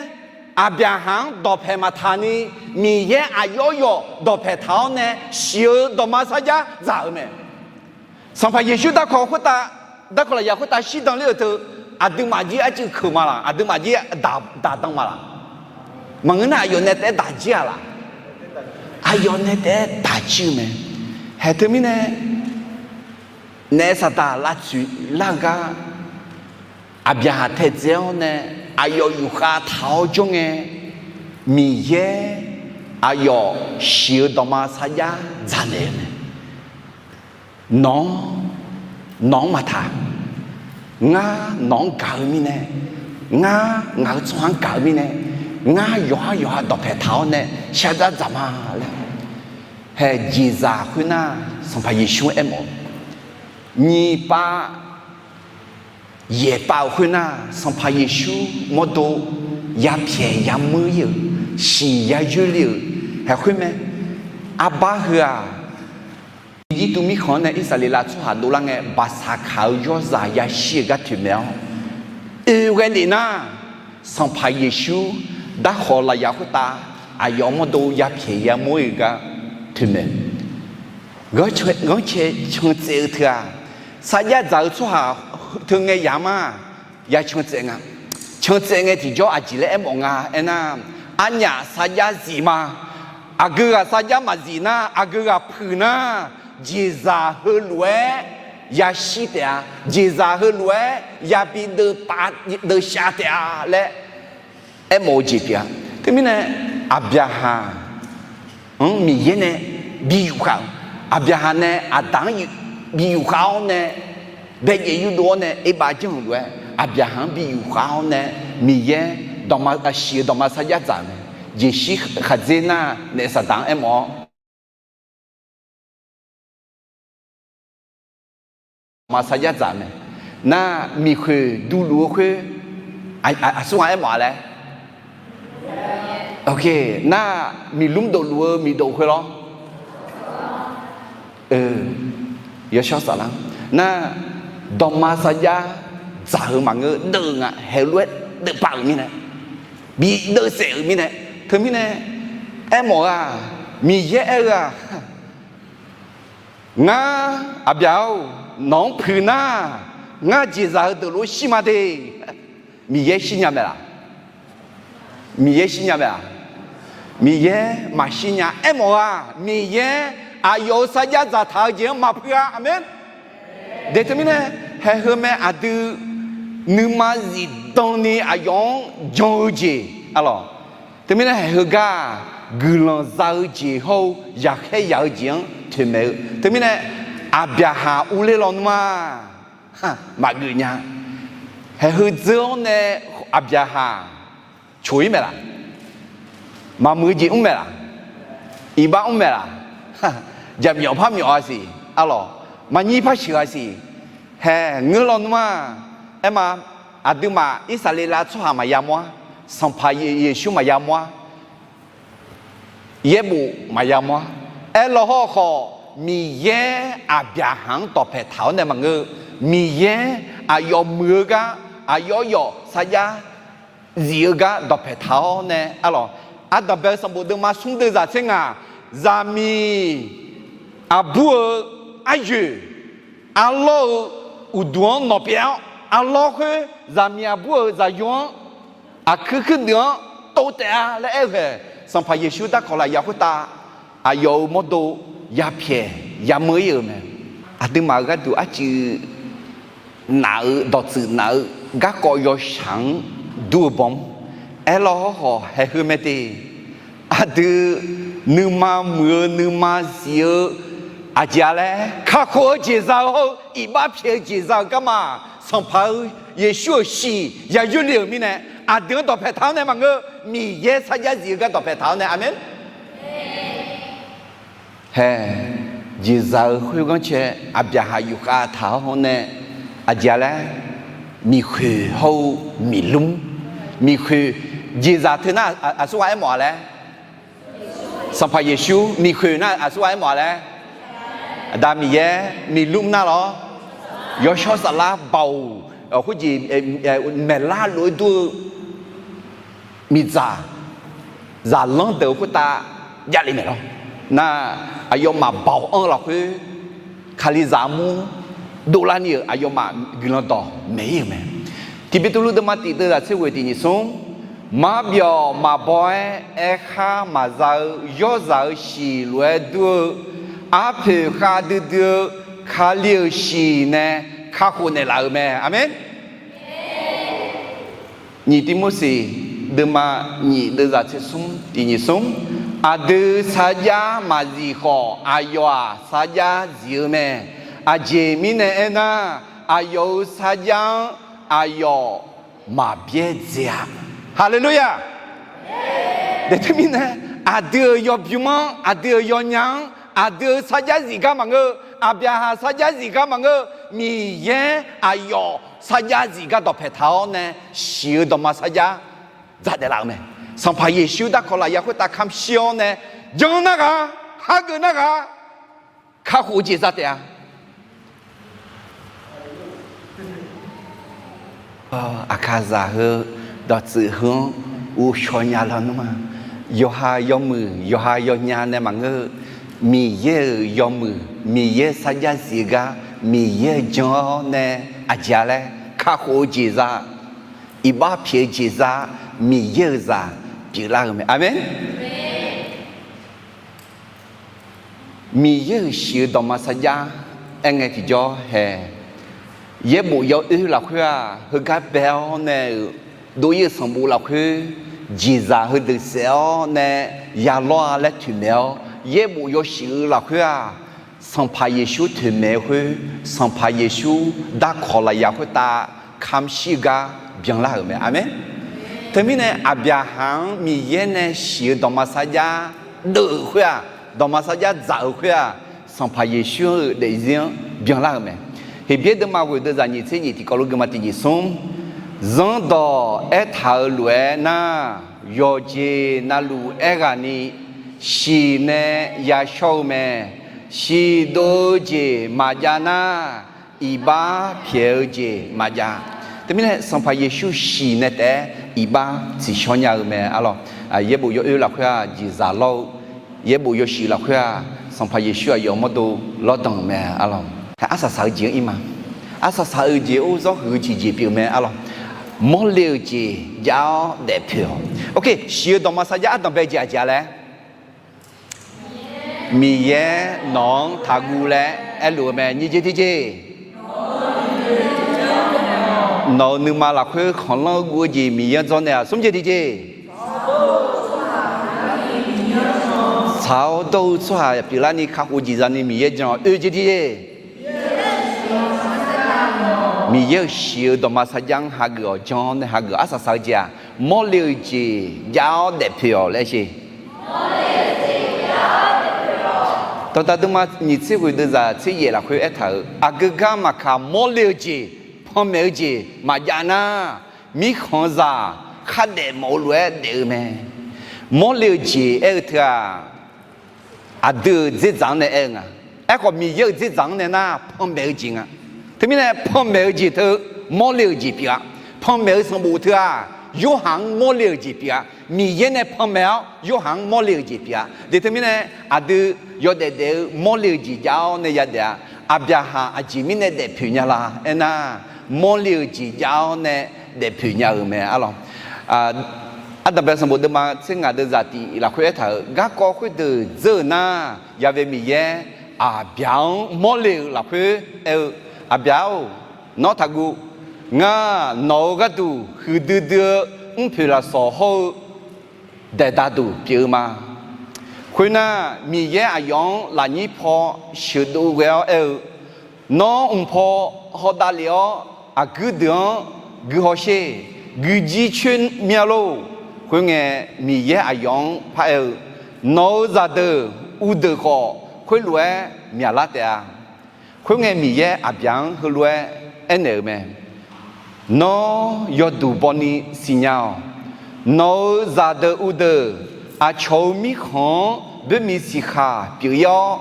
Aqbyaqhaq-anr dawqpae maqtaq ni, Miqyaer aqyawf yawf dawqpae taq-awr nae siq-eu dawqma sarjax dzaq-eu mae. Sanqpaq Yeqsur darkawq khoertav, darkawq lafyaq khoertav shirdan ler-euq teu, aqduimaf jir arcuiv keuq ma laq? Aqduimaf jir daq, daq dan ma laq? Maqngeur nar, aqyawf nae taef-aer daq jir-a laq? Aqyawf nae taef-aer daq jir-eu mae. Haeq teumirnae, naef saqdaq lavtsoeq lar-eu gar, Aqbyaqhaq taedzae-awr nae aqyawf yufkhav taq-awr jawr ngae, Miqyaer aqyawf siq-eu dawqma sarjax dzaq naeq-eu mae. Nawq-anr, nawq-anr maqtaq. Ngar nawq-anr gaq-eu mirnae, ngar ngaq-euq tsawrhaq-anr gaq-eu mirnae, ngar yawqhar yawqha dawqpae taq-awr nae sarjax dzaq ma laer. Haeq jeqzaq khoernar, Sanqpaq Yeqsur-anr aermawf-eu, nyiq pav yaeq pav-euq khoernar, Sanqpaq Yeqsur mawrdo yapyaeq yameur ir-euq, siq yayoer le-euq, haeq khoer mae. Arbar heu-aq, Irjirtuv mirkhanq-anr nae Irsaqleqlav tsawrhaq dovlar ngae, baqsaqkaq-eu yawrzaq yashir-eu gar toeqmaeq-awr, oe ghae lef nar, Sanqpaq Yeqsur darkawq lafyaq khoertav aqyawf mawrdo yapyaeq yameur ir-eu gar toeqmaeq. Ghanrcae, ghanrcae cantsaev-eu teu-aq, sarjax dzaq-eu tsawrhaq teu ngae yamq-a, ya cantsaev nga. Cantsaev ngae tiqjawr aqjeq laer aermawf nga aernar, arnyaf sarjax zif ma. Aqgeu ghaq sarjax maqzif nar, aqgeu ghaq puiq nar, jeqzaq heulof-aer yashir taef-a. Jeqzaq heulof-aer yabi deuvpav deuvshav taef-a laer aermawf-eu jeq pyeuf-a. Teumirnae, Aqbyaqhaq-anr Miqyaer nae bi yufkhav-euq, Aqbyaqhaq nae Aqda-anr bi yufkhav-awr nae, baejaev yurdov-awr nae oerbav janr-euq lof-aer Aqbyaqhaq-anr bi yufkhav-awr nae, Miqyaer dawqma, siq-eu dawqma sarjax dzaq-euq mae. Jeqshir khaqdzer nar, naef saqdaq-anr aermawf-awr, dawqma sarjax dzaq-eu mae. Nar, miqkhoeq duluf-eu khoer, aqsur ghaq aermawf-a laer, nar, miqlmr dofluf-eu miqdof khoer lawr. Yawshawr saflar nar, dawqma sarjax dzaq-eu maqngeur, deuv-eu nga, haeq lof-aer deuvpav-euq mirnae, bi deuvsaef-euq mirnae, teumirnae aermawf-eu-aq, Miqyaer aer-eu-aq, ngar, Aqbyaq-or, nawq-anr puiq nar, ngar jeqzaq heudeuq lof-aer shir ma de. Miqyaer shir nya mae laq? Miqyaer shir nya mae laq? Miqyaer maqshir nya. Aermawf-eu-aq, Miqyaer aqyawf-euq sarjax dzaqtaq-eu jeq-anr maqpuiq-a. Aqmeq. De teumirnae, haeq heu mae aqdui nuima zifdan ni aqyawf-anr jan-eu jeq, alawq. Teumirnae haeq heugar-aq, guiqlanq za-eu jeq hawr-eu yaqkhaer yaq-eu jeq-anr toeqmaeq-eu. Teumirnae, Aqbyaqhaq urler lawnmr-a, maqgeuf nya. Haeq heu dzeur-awr nae Aqbyaqhaq coq-ir mae laq? Maqmuiq-eu jeq mr mae laq? Iqbax mr mae laq? Jaqmyawf par myawf-a siq, alawq. Maqnyir par sheuq-a siq. Haeq ngeur lawnmr-a. Aerma, aqduimaf Irsaqleqlav tsawrhaq maqya mawr-ar. Sanqpaq Yeqsur maqya mawr-ar. Yaerbof maqya mawr-ar. Aerlaw hawrkhawf, Miqyaer Aqbyaqhaq-anr dawqpae taq-awr nae maqngeur-eu, Miqyaer aqyawf muiq-eu gar, aqyawf yawf sarjax zif-eu gar dawqpae taq-awr nae, alawq. Ardanqbae-eu sanqbof deuvma smr deuv zaq tser ngaq, zaqmiq aqbur-eu aryoeq arlawr-eu uqduq-anr nawq pyeuf-awr, arlawr khoer zaqmiq aqbur-euq zaqyo-anr aqkuir kuirdeuq-anr tov taef-a laer aer-eu haeq, Sanqpaq Yeqsur darkawq lafyaq khoertav aqyawf-euq mawrdo yapyaeq yameur ir-euq mae. Aqduimaf-euq gharduq arcuiv naf-eu dawqtsuif naf-eu garkawv yawshaq-anr dur-eu bawm. Aerlaw hawrkhawf haeq heu mae te. Aqdui nuima muiq-eu nuima zif-eu aqjeq-a laer kakhof-eu jeq za-eu hawr-eu iqbax pyaeq-eu jeq za-eu garma, Sanqpaq-eu Yeqsur-euq shiq yaqyoer le-euq mirnae, aqdui-anr dawqpae taq-awr nae maqngeur, Miqyaer sarjax zif-eu gar dawqpae taq-awr nae. Aqmeq. Hae, jeqzaq-euq khoerganr cae Aqbyaqhaq yufkhav taq-awr nae, aqjeq-a laer, miqkhoeq hawr-eu miqlmr, miqkhoeq, jeqzaq teu nar aqsurghaq aermawf-a laer, Sanqpaq Yeqsur, miqkhoeq nar aqsurghaq aermawf-a laer, Aqda Miqyaer, miqlmr nar lawr, yawshawr saflar baoq khoerjeq maeqlar lof-aer dur-eu miqdzaq zaqlanr deuq-eu khoertav javle maeq lawr. Nar, aqyawfmaf baoq anr-eu lafkhoer, Kalizaq armur dovlar ni-euq aqyawfmaf guiqlanq dawq maeq-ir-euq mae. Tiqbeqtuvluv deuvma tiq deuvzaq tser ghoeq tiq nyiq smr, marbyawq maqbaw-aer aerkhar maqza-eu yawrzaq-euq shiq lof-aer dur-eu, arpoeq khavdui dui-eu Kali-euq shiq nae kakhof naeqlaf-euq mae. Aqmeq. Nyiq Tivmorseq deuvma nyiq deuvzaq tser smr tiq nyiq smr, aqdui sarjax maqzif khawf, aqyawf-aq sarjax zif-eu mae. Aqjeq mirnae aernar, aqyawf-euq sarjax-anr aqyawf maqbyaerdzae-a. Haleluya! Daeqteumirnae, aqdui-euq yawbymr-anr, aqdui-euq yawnya-anr, aqdui-euq sarjax zif gar maqngeur-eu, Aqbyaqhaq sarjax zif gar maqngeur-eu, Miqyaer aqyawf sarjax zif gar dawqpaeq taq-awr nae, shiq-eu dawqma sarjax dzaqdaef laf-eu mae. Sanqpaq Yeqsur darkawq lafyaq khoertav kamq shir-awr nae, jan nar ghaq, hageuf nar ghaq, kakhof-eu jeq za taef-a. Aqkaqzaq heu, dawqtsuif heu-anr uvshaw nya lawnmr-a. Yawqha yawmuiq, yawqha yawnya nae maqngeur-eu, Miqyaer-euq yawmuiq, Miqyaer sarjax zif-eu gar, Miqyaer-euq jan-awr nae, aqjeq-a laer, kakhof-eu jeq za, iqbax pyaeq-eu jeq za, Miqyaer-euq zaq pyeuflar-euq mae. Aqmeq. Miqyaer-euq shiq-eu dawqma sarjax aerngae tiqjawr hae. Yaerbof yawoer lafkhoer-aq, heugar bae-awr nae-euq dov-ir-eu sanqbof lafkhoer, jeqzaq heudeuq saef-awr nae yalawr-a laer toeqmaeq-awr, yaerbof yawshuif-eu lafkhoer-aq, Sanqpaq Yeqsur toeqmaeq-eu khoer, Sanqpaq Yeqsur darkawq lafyaq khoertav kamq shir-eu gar byanlar-euq mae. Aqmeq. Teumirnae Aqbyaqhaq-anr Miqyaer nae shiq-eu dawqma sarjax deuv-euq khoer-aq, dawqma sarjax dzaq-euq khoer-aq, Sanqpaq Yeqsur-euq daefzir-anr byanlar-euq mae. Heqbyaer deuvma ghoeq deuvzaq nyiq tser nyiq tiqkawv lof geuma tiq nyiq smr, zanrdawq aertaq-euq lof-aer nar, yawqjeq navluf aerghaqni shiq nae yashawr-eu mae. Shiq dov-eu jeq maqjav nar, iqbax pyaeq-eu jeq maqjav. Teumirnae Sanqpaq Yeqsur shiq nae taef-aer iqbax tsiqshawr nya-eu mae arlawq. Yaerbof yawoer lafkhoer-aq jeqzaq lawr-eu, yaerbof yawshuif lafkhoer-aq Sanqpaq Yeqsur aqyawf mawrdo lawrdanq-euq mae arlawq. Arsaq saq-eu jeq-anr ir ma. Arsaq saq-eu jeq-or, zawr huiq-eu tiqjeq pyeuf mae arlawq. Mawrle-euq jeq jav-awr daefpoeq-awq. Oke, shiq-eu dawqma sarjax ardanq bae jeq aqjeq-a laer, Miqyaer nawq-anr taqguv laer aerluf-eu mae. Nyiq jeq tiqjeq, nawq-euq nuima lafkhoer khanqlanr-eu guv-eu jeq Miqyaer-anr dzawrnaeq-aq. Smr jeq tiqjeq, tsaq-awr dawr-eu tsawrhaq pyeuflarni kakhof jeq zani Miqyaer jan-awq. Oe jeq tiqjeq, Miqyaer-euq shiq-eu dawqma sarjax-anr hageuf-awq, jan-awr nae hageuf-awq. Arsaq saq-eu jeq-aq, mawrle-eu jeq jav-awr daefpoeq-awq laer sher. Dawqdaq deuvma nyiq tser ghoeq deuvzaq tser yaef lafkhoer aertaq-euq, aqgeu gar maqkaq mawrle-eu jeq, panmaeq-eu jeq maqjav nar, mirkhanqzaq khardaef mawf-eu lof-aer daef-eu mae. Mawrle-eu jeq aer-eu teu-aq, aqdui-euq dzerdzaq-anr nae aer-eu nga. Aerkhawf, Miqyaer-euq dzerdzaq-anr nae nar, panmaeq-eu jeq nga. Teumirnae, panmaeq-eu jeq teu mawrle-euq jeq pyeuf-a. Panmaeq-eu sanqbof teu-aq, Yorhaq-anr mawrle-euq jeq pyeuf-a. Miqyaer nae panmaeq-awr, Yorhaq-anr mawrle-euq jeq pyeuf-a. Daeqteumirnae, aqdui yawdaef daef-eu mawrle-eu jeq jav-awr nae yadaef-a. Aqbyaqhaq aqjeq mirnae daefpoeq nya la aernar, mawrle-eu jeq jav-awr nae daefpoeq nya-euq mae arlawq. Ardanqbae sanqbof deuvma tser ngaq deuvzaq tiq lafkhoer aertaq-euq, garkawv khoerdeuq dzeur-euq nar, Yaqvae Miqyaer Aqbyaq-anr mawrle-euq lafkhoer aer-eu, Aqbyaq-or, nawr taqguv. Ngar nawq-euq gharduq huiqdui dui-eu mrpoeq lafsawq hawr-eu daeqdaq duq pyeuf-eu ma. Khoernar, Miqyaer aqyawf-anr lafnyir paw sheuqdov ghae-awr aer-eu, Nawr mq paw hawdav lef-awr, aqguir deuq-anr guihaw sher. Guijir coer mya lor. Khoerngae, Miqyaer aqyawf-anr paraer-eu, Nawq-euq zaqdeuq uvdeuq khawf, khoerlof-aer myaqlar taef-a. Khoerngae, Miqyaer Aqbyaq-anr heulof-aer aernaeq-euq mae. Nawr yawduq bawni siqnya-awq. Nawq-euq zaqdeuq uvdeuq aqcawq-euq mirkhanq-anr boermiq siqkhaq pyeuf-ir-awr,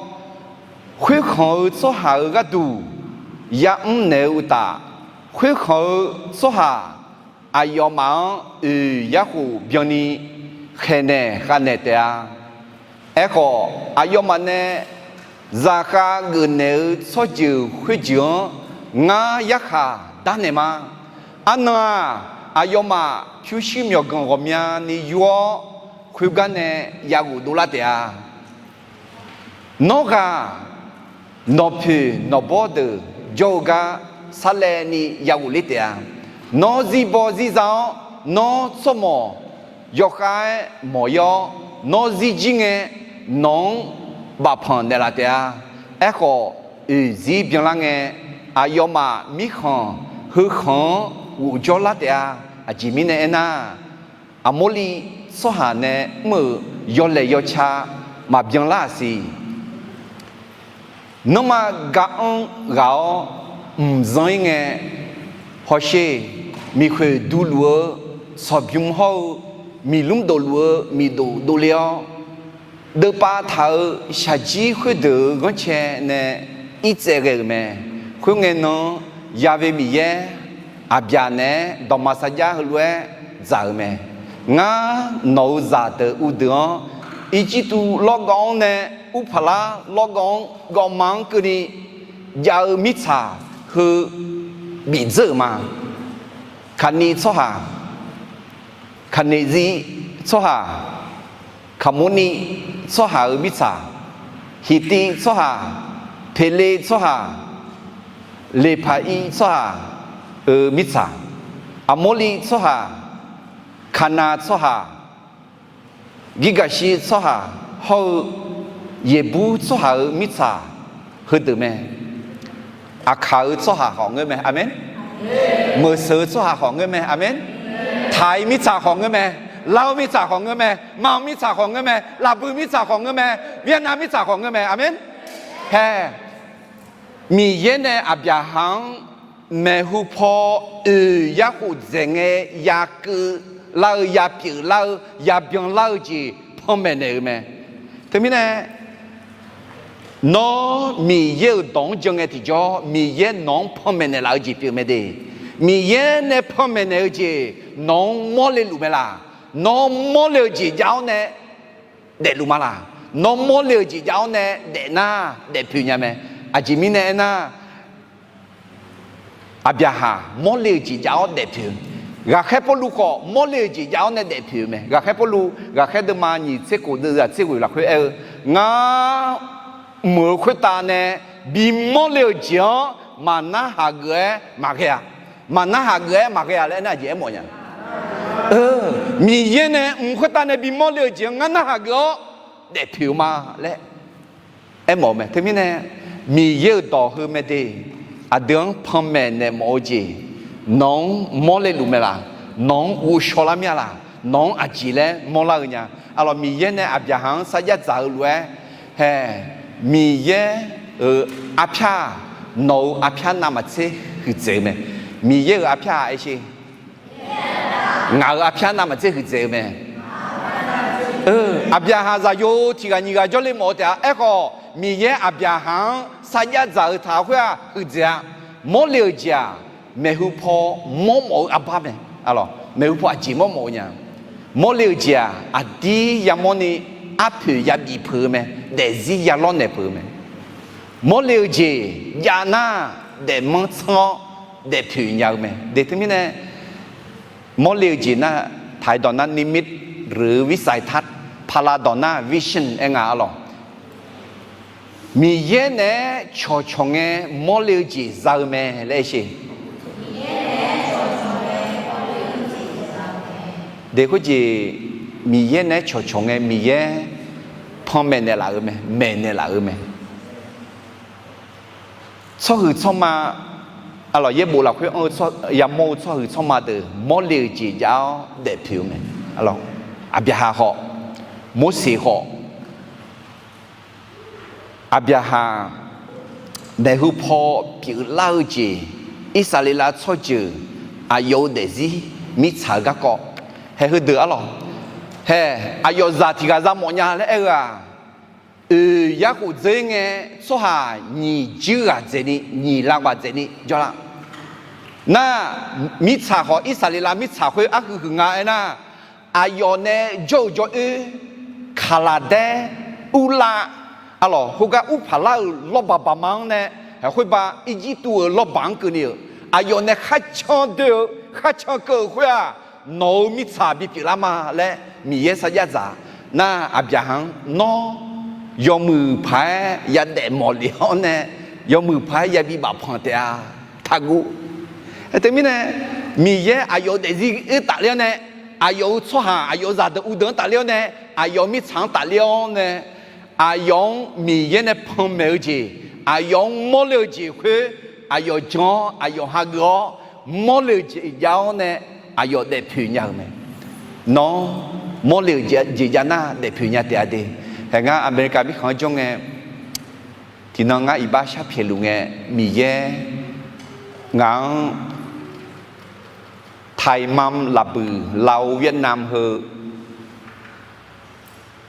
khoerkhanq-eu tsawrhaq-euq gharduq ya'mr naeq-eu uqtaf, khoerkhanq-eu tsawrhaq aqyawfmaf-anr oeq yarkhof byanni khaeqnaeq khavnaeq taef-a. Aerkhawf, aqyawfmaf nae zaqkhav geufnaeq-eu tsawrjeuq khoerjeuq-anr ngar yarkhaq darnaeq ma. Arnan-aq, aqyawfmaf pyurshuir myawqganq ghawqmyani yur-awr, khoergar nae yaghofdov lar taef-a. Nawr ghaq nawqpoeq nawqbawr deuq jawr-eu gar sarlaevni yaghof ler taef-a. Nawr zirbaw zirza-awr, nawr tsawrmawq yawkhav-aer mawq-ir-awr, nawr zirjir ngae, nawq-anr bafpanq naeqlaf taef-a. Aerkhawf, oeqzir byanlar ngae, aqyawfmaf mirkhanq heukhanq-anr ghofjawr lar taef-a. Aqjeq mirnae aernar, Aqmorliv tsawrhaq nae mr-euq yawlaeq yawca maqbyan lar-aq siq. Nanrma, gar-anr ghaq-awr mqzanr-ir ngae, hawsher, miqkhoeq duluf-eu sanqbym hawr-eu miqlmr dofluf-eu miqdof dovle-awr, deuvpav taq-euq shaqjir khoerdeuq-euq ghanrcae nae irtsaev ghae-euq mae. Khoerngae nan-anr, Ya've Miqyaer Aqbyaq naeq-aer dawqma sarjax heulof-aer dzaq-euq mae. Ngar nawq-euq zaqdeuq uvdeuq-anr, Irjirtuv lawrgawv-anr nae Urpaqlar lawrgawv-anr gawvma-anr keuvni jav-eu mirtsaq heu bifdzeur-euq ma. Kaqniv tsawrhaq, Kaqneqzir tsawrhaq, Kaqmorniv tsawrhaq-euq mirtsaq, Hiqtiv tsawrhaq, Peqlev tsawrhaq, Leqpaq-ir tsawrhaq-euq mirtsaq, Aqmorliv tsawrhaq, Kaqnav tsawrhaq, Girgaqshir tsawrhaq hawr-eu Yeqbur tsawrhaq-euq mirtsaq heudeuq mae. Aqkaq-euq tsawrhaq khawf ngeur mae. Aqmeq. Meuqseuq-eu tsawrhaq khawf ngeur mae. Aqmeq. Taq-iq mirtsaq khawf ngeur mae. Lar-eu mirtsaq khawf ngeur mae. Maqanr mirtsaq khawf ngeur mae. Lafbui mirtsaq khawf ngeur mae. Vietnam mirtsaq khawf ngeur mae. Aqmeq. Hae, Miqyaer nae Aqbyaqhaq-anr maeqhu paw oeq yarkhof dzaeq ngae, yakeuv lar-eu, yapyeuf lar-eu, yabyan lar-eu jeq panmaeq naeq-euq mae. Teumirnae, nawr Miqyaer-euq dawq-anr jan ngae tiqjawr, Miqyaer nawq-anr panmaeq naeqlaf-eu jeq pyeuf mae de. Miqyaer nae panmaeq naeq-eu jeq nawq-anr mawrle luf mae laq? Nawr mawrle-eu jeq jav-awr nae daefluf ma laq? Nawr mawrle-eu jeq jav-awr nae daefnar daefpoeq nya mae. Aqjeq mirnae aernar, Aqbyaqhaq mawrle-eu jeq jav-awr daefpoeq-eu, Ghaqkhaer Pawrluv khawf mawrle-eu jeq jav-awr nae daefpoeq-eu mae. Ghaqkhaer Pawrluv, Ghaqkhaer deuvma nyiq tser khof deuv zaq tser ghoeq lafkhoer aer-eu, Ngar mq-euq khoertav nae bimawr le-euq jeq-anr maqnarhaq geuf-aer maqghae-a. Maqnarhaq geuf-aer maqghae-a laer aernar, aqjeq aermawf nya. Miqyaer nae mq khoertav nae bimawr le-euq jeq-anr ngar narhaq geuf-awr daefpoeq-eu ma laer aermawf-eu mae. Teumirnae, Miqyaer-euq dawq heu mae de. Aqdui-anr panmaeq naeq mawf-eu jeq nawq-anr mawrle luf mae laq? Nawq-anr ghovshaw lar mir-a laq? Nawq-anr aqjeq laer mawrlar-eu nya? Arlawq, Miqyaer nae Aqbyaqhaq-anr sarjax dzaq-eu lof-aer, hae, Miqyaer-euq arpyar-aq, nawq-euq arpyar navmaqtser huiqdzaeq-eu mae. Miqyaer-euq arpyar-aq, aer sher, ngaq-euq arpyar navmaqtser huiqdzaeq-eu mae. Aqbyaqhaq zaqyo tiq ghaq nyiq ghaq jawrle mawf-eu taef-a. Aerkhawf, Miqyaer Aqbyaqhaq-anr sarjax dzaq-eu taq khoer-aq, huiqdzaeq-a. Mawrle-euq jeq-aq, maeqhu paw mawrmawf-eu arbar mae. Arlawq, maeqhu paw aqjeq mawrmawf-eu nya. Mawrle-eu jeq-aq, aqdir yamawrni arpoeq yabif peuq-eu mae. Daefzir yalawr naeq peuq-eu mae. Mawrle-eu jeq jav nar, daefmanr tsanr-awr daefpoeq nya-eu mae. De teumirnae, mawrle-eu jeq nar, taq-iq dawq nar นิมิต หรือ วิสัยทัศน์, paqlav dawq nar vision aer nga arlawq. Miqyaer naeq-aer cawqcawq ngae mawrle-eu jeq za-eu mae laer aer sher. De khoerjeq, Miqyaer naeq-aer cawqcawq ngae Miqyaer panmaeq naeqlaf-eu mae, maeqnaeq laf-eu mae. Tsawrhuiq tsawrma, arlawq, yaerbof lafkhoer anr-eu yamawr-eu tsawrhuiq tsawrma deuq mawrle-euq jeq jav-awr daefpoeq-eu mae. Arlawq, Aqbyaqhaq khawf, Morseq khawf, Aqbyaqhaq maeqhu paw pyeuflar-eu jeq, Irsaqleqlav tsawrjeuq aqyawf-euq daefzir mirtsaq-eu garkawv, haeq heudeuq arlawq, haeq aqyawf zaq tiq ghaq za mawf nya laer aer-eu-aq, oeq yarkhof dzeur ngae, tsawrhaq nyiq juir ghaq dzaeqni nyiq lavghaq dzaeqni jawrlar. Nar, mirtsaq khawf Irsaqleqlav mirtsaq khoer arhuiq huiq nga aernar, aqyawf nae jawr-eu jawr-oer, Kaqlaqdaer, Urlav, arlawq, khoergar Urpaqlar-euq lawrbaq baqma-anr nae, khoerba Irjirtuv-euq lawrbaq-anr keuvni-euq, aqyawf nae kharcan doe-eu kharcan keuv-euq khoer-aq, nawq-euq mirtsaq bipyeuflar ma laer Miqyaer sarjax dzaq nar, Aqbyaqhaq-anr, nawr yawmuiq paq-aer yadaef mawf lef-awr nae, yawmuiq paq-aer yabi bafpanq taef-a. Taqguv. Teumirnae, Miqyaer aqyawf-euq daefzir oer tafler-awr nae, aqyawf-euq tsawrhaq aqyawf-euq zaqdeuq uvdeuq-anr tafler-awr nae, aqyawf-euq mirtsaq-anr tafler-awr nae, aqyawf-anr Miqyaer nae panmaeq-eu jeq, aqyawf-anr mawrle-eu jeq khoer, aqyawf jan-awr aqyawf hageuf-awr, mawrle-eu jeq jav-awr nae, aqyawf daefpoeq nya-euq mae. Nawr mawrle-euq jeq jav nar daefpoeq nya taef-a de. Haeq ngar America mirkhanq-anr jawr ngae, tiqnan ngar iqbax sharpyaeq luf ngae, Miqyaer ngaq-anr Taiman laqbuiq Lao Vietnam heu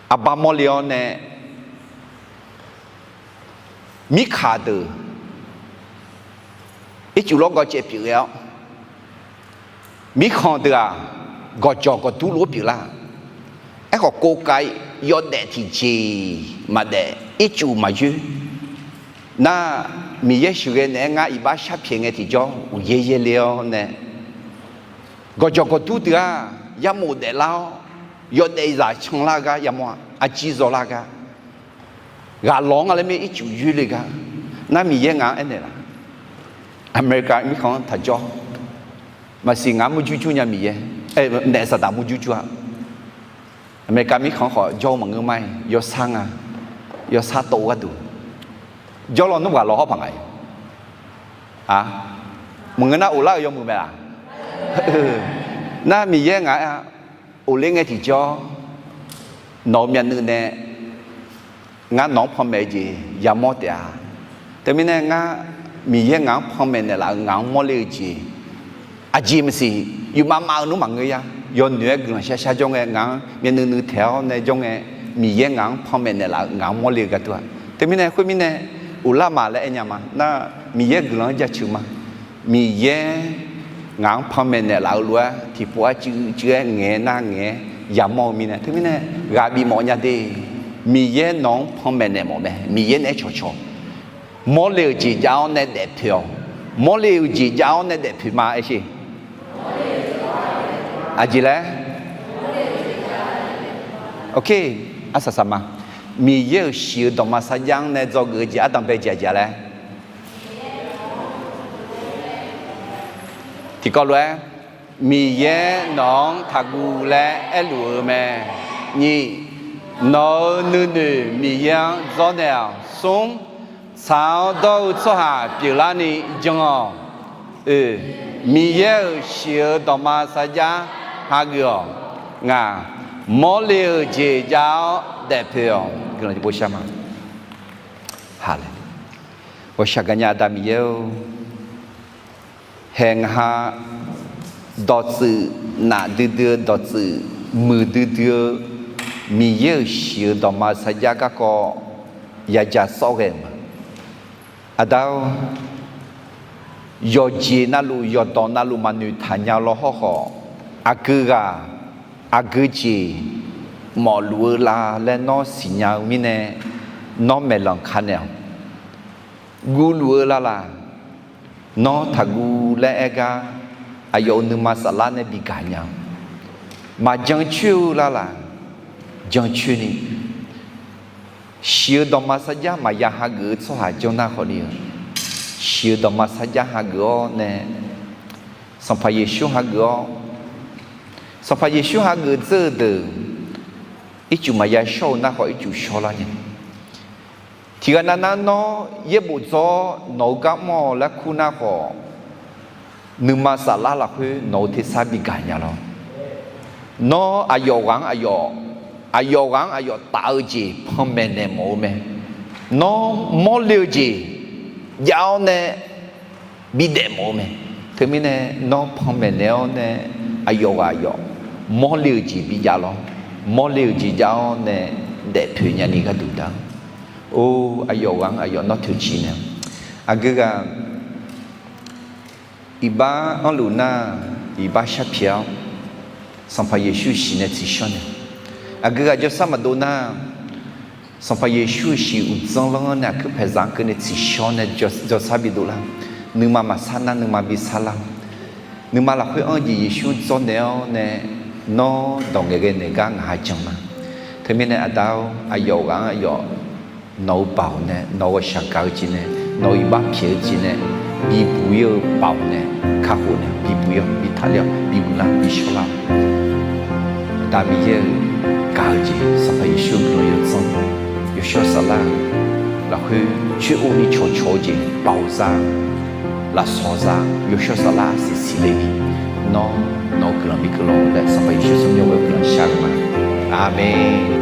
aqbar mawrle-awr nae, mirkhanq deuq ircuf lawrgawv caev pyeuf ghae-awr, mirkhanq deuq-aq, gawqjawq gawqdur lof-aer pyeuflar. Aerkhawf, kovkav yawdaef tiqjeq maqdaef, ircuf maqyoer. Nar, Miqyaer sheuqghae naeq-aer ngar iqbax sharpyaeq ngae tiqjawr uqyaer yaerle-awr nae, gawqjawq gawqdur deuq-aq, yamof daeflar-awr, yawdaef zaq canlar-eu gar yamawr-a, arjir zawlar-eu gar, ghaq lawq-anr nga laer mir ircuf yoerle gar. Nar, Miqyaer ngaq-anr aernaeq laf. America mirkhanq-anr taqjawr. Maqsiq ngaq-anr murjur jur nya Miqyaer. Aer, naef Saqdaq murjur jur-a. America mirkhanq-anr khawf jawr-eu maqngeur ma-iq, yawsar nga. Yawsar tov-eu gharduq jawr lawnmr ghaq lawq hawr paq ngaq-iq. A, maqngeur nar of lar-euq yawmuiq mae laf. Nar, Miqyaer ngaq-a, of ler ngae tiqjawr, nawq-euq myavnuiv nae ngar nawq-anr panmaeq-eu jeq yamawr taef-a. Teumirnae ngar, Miqyaer ngaq-anr panmaeq naeqlaf-euq ngaq-anr mawrle-eu jeq, aqjeq maqsiq, yufmav mav-eu nmr maqngeur ya. Yawnoeq-aer guiqlanq shar shar jawr ngae, ngaq-anr myavnuiv nuiv taeq-awr nae jawr ngae, Miqyaer ngaq-anr panmaeq naeqlaf-euq ngaq-anr mawrle-eu gar dur-a. Teumirnae khoermirnae, of lar ma laer aer nya ma. Nar, Miqyaer guiqlanq-anr jaceuq ma. Miqyaer ngaq-anr panmaeq naeqlaf-eu lof-aer tiqpov-aer cuiv cuiv-aer ngaeq-aer nar ngaeq-aer yamawr-eu mirnae, teumirnae ghaq bifmawf nya de. Miqyaer nawq-anr panmaeq naeq mawf mae. Miqyaer naeq-aer cawqcawq mawrle-euq jeq jav-awr nae daefpoeq-awq. Mawrle-euq jeq jav-awr nae daefpoeq ma aer sher. Aqjeq laer? Ok, arsaq saq ma. Miqyaer-euq shiq-eu dawqma sarjax-anr nae dzawgeuf-eu jeq ardanqbae jeq aqjeq laer? Tiqkawv lof-aer, Miqyaer nawq-anr taqguv laer aerluf-eu mae. Nyiq, nawq-euq nuinoeq Miqyaer-anr dzawrnaeq-awq. Smr, tsaq-awr dawr-eu tsawrhaq pyeuflarni jan-awq. Oe, Miqyaer-euq shiq-eu dawqma sarjax hageuf-awq. Ngaq, mawrle-euq jeq jav-awr daefpoeq-awq. Guiqlanq jeq bof shar ma. Haleluya. Ghawqshaq gaqnya Aqda Miqyaer-or, haeq ngaq ha dawqtsuif naf duidui-eu dawqtsuif muiq duidui-eu Miqyaer-euq shiq-eu dawqma sarjax garkawv yaja sawr ghae-euq ma. Aqda-or, yawqjeq navluf yawqdawq navluf maqnoeq taq nya-eu law hawrkhawf, aqgeu ghaq aqgeu jeq mawfluf-eu la laer nawr siqnya-eu mirnae, nawr maeqlanq ka naeq-awq. Guvluf-eu lalaq, nawr taqguv laer aer gar, aqyawf-euq nuima saflar nae bigaq nya-eu, maqjan coer-eu lalaq, jan coer ni, shiq-eu dawqma sarjax maqya hageuf-eu tsawrhaq janr nar khawf ni-eu, shiq-eu dawqma sarjax hageuf-awr nae, Sanqpaq Yeqsur hageuf-awr, Sanqpaq Yeqsur hageuf dzeur-eu deuq, ircuf maqya shawr-eu nar khawf ircuf shawrlar nya. Tiqghaq navnar nawr yaerbof dzawr nawq-eu gar mr-awq laer kur nar khawf, nuima saflar lafkhoer nawq-eu tersar bigaq nya lawr. Nawr aqyawf ghaq-anr aqyawf, aqyawf ghaq-anr aqyawf taf-eu jeq panmaeq naeq mawf-eu mae. Nawr mawrle-eu jeq jav-awr nae bidaef mawf-eu mae. Teumirnae nawr panmaeq naeq-awr nae aqyawf ghaq aqyawf mawrle-eu jeq bijav lawr. Mawrle-eu jeq jav-awr nae daefpoeq nyani gharduq da. Or, aqyawf ghaq-anr aqyawf nawr toeqciv naeq. Aqgeu ghaq iqbax anrluf nar, iqbax sharpyaeq-awr Sanqpaq Yeqsur shiq nae tsiqshawr nae, aqgeu ghaq jawrsar maqdov nar, Sanqpaq Yeqsur shiq uqdzanr lanr-anr nae aqkuir paeqzaq-anr keuvni tsiqshawr nae jawrsar bidov lar. Nuima maqsar nar nuima bisar lar. Nuima lafkhoer anr-eu jeq Yeqsur dzawrnaeq-awr nae nawr dawq ngaeqghae naeq gar ngaq ha jan ma. Teumirnae aqda-or, aqyawf ghaq-anr aqyawf nawq-eu baoq nae, nawq-eu ghawqshaq gaq-eu jeq nae, nawq-eu iqbax pyaeq-eu jeq nae bibuq ir-eu baoq nae kakhof nae bibuq ir-awr, bitaqler-awr, bibuq lar, bishawr lar. Aqda Miqyaer-eu gaq-eu jeq, Sanqpaq Yeqsur-eu guiqlanq yawdzanr, yawshawr saflar lafkhoer coer-o ni cawqcawq-eu jeq, baoq za, lafsawq za, yawshawr saflar siqsiq le ni, nawr nawq-eu guiqlanq bi keuvlar laer Sanqpaq Yeqsur tsawrmyanr ghoer-eu guiqlanq shar-eu ma. Aqmeq.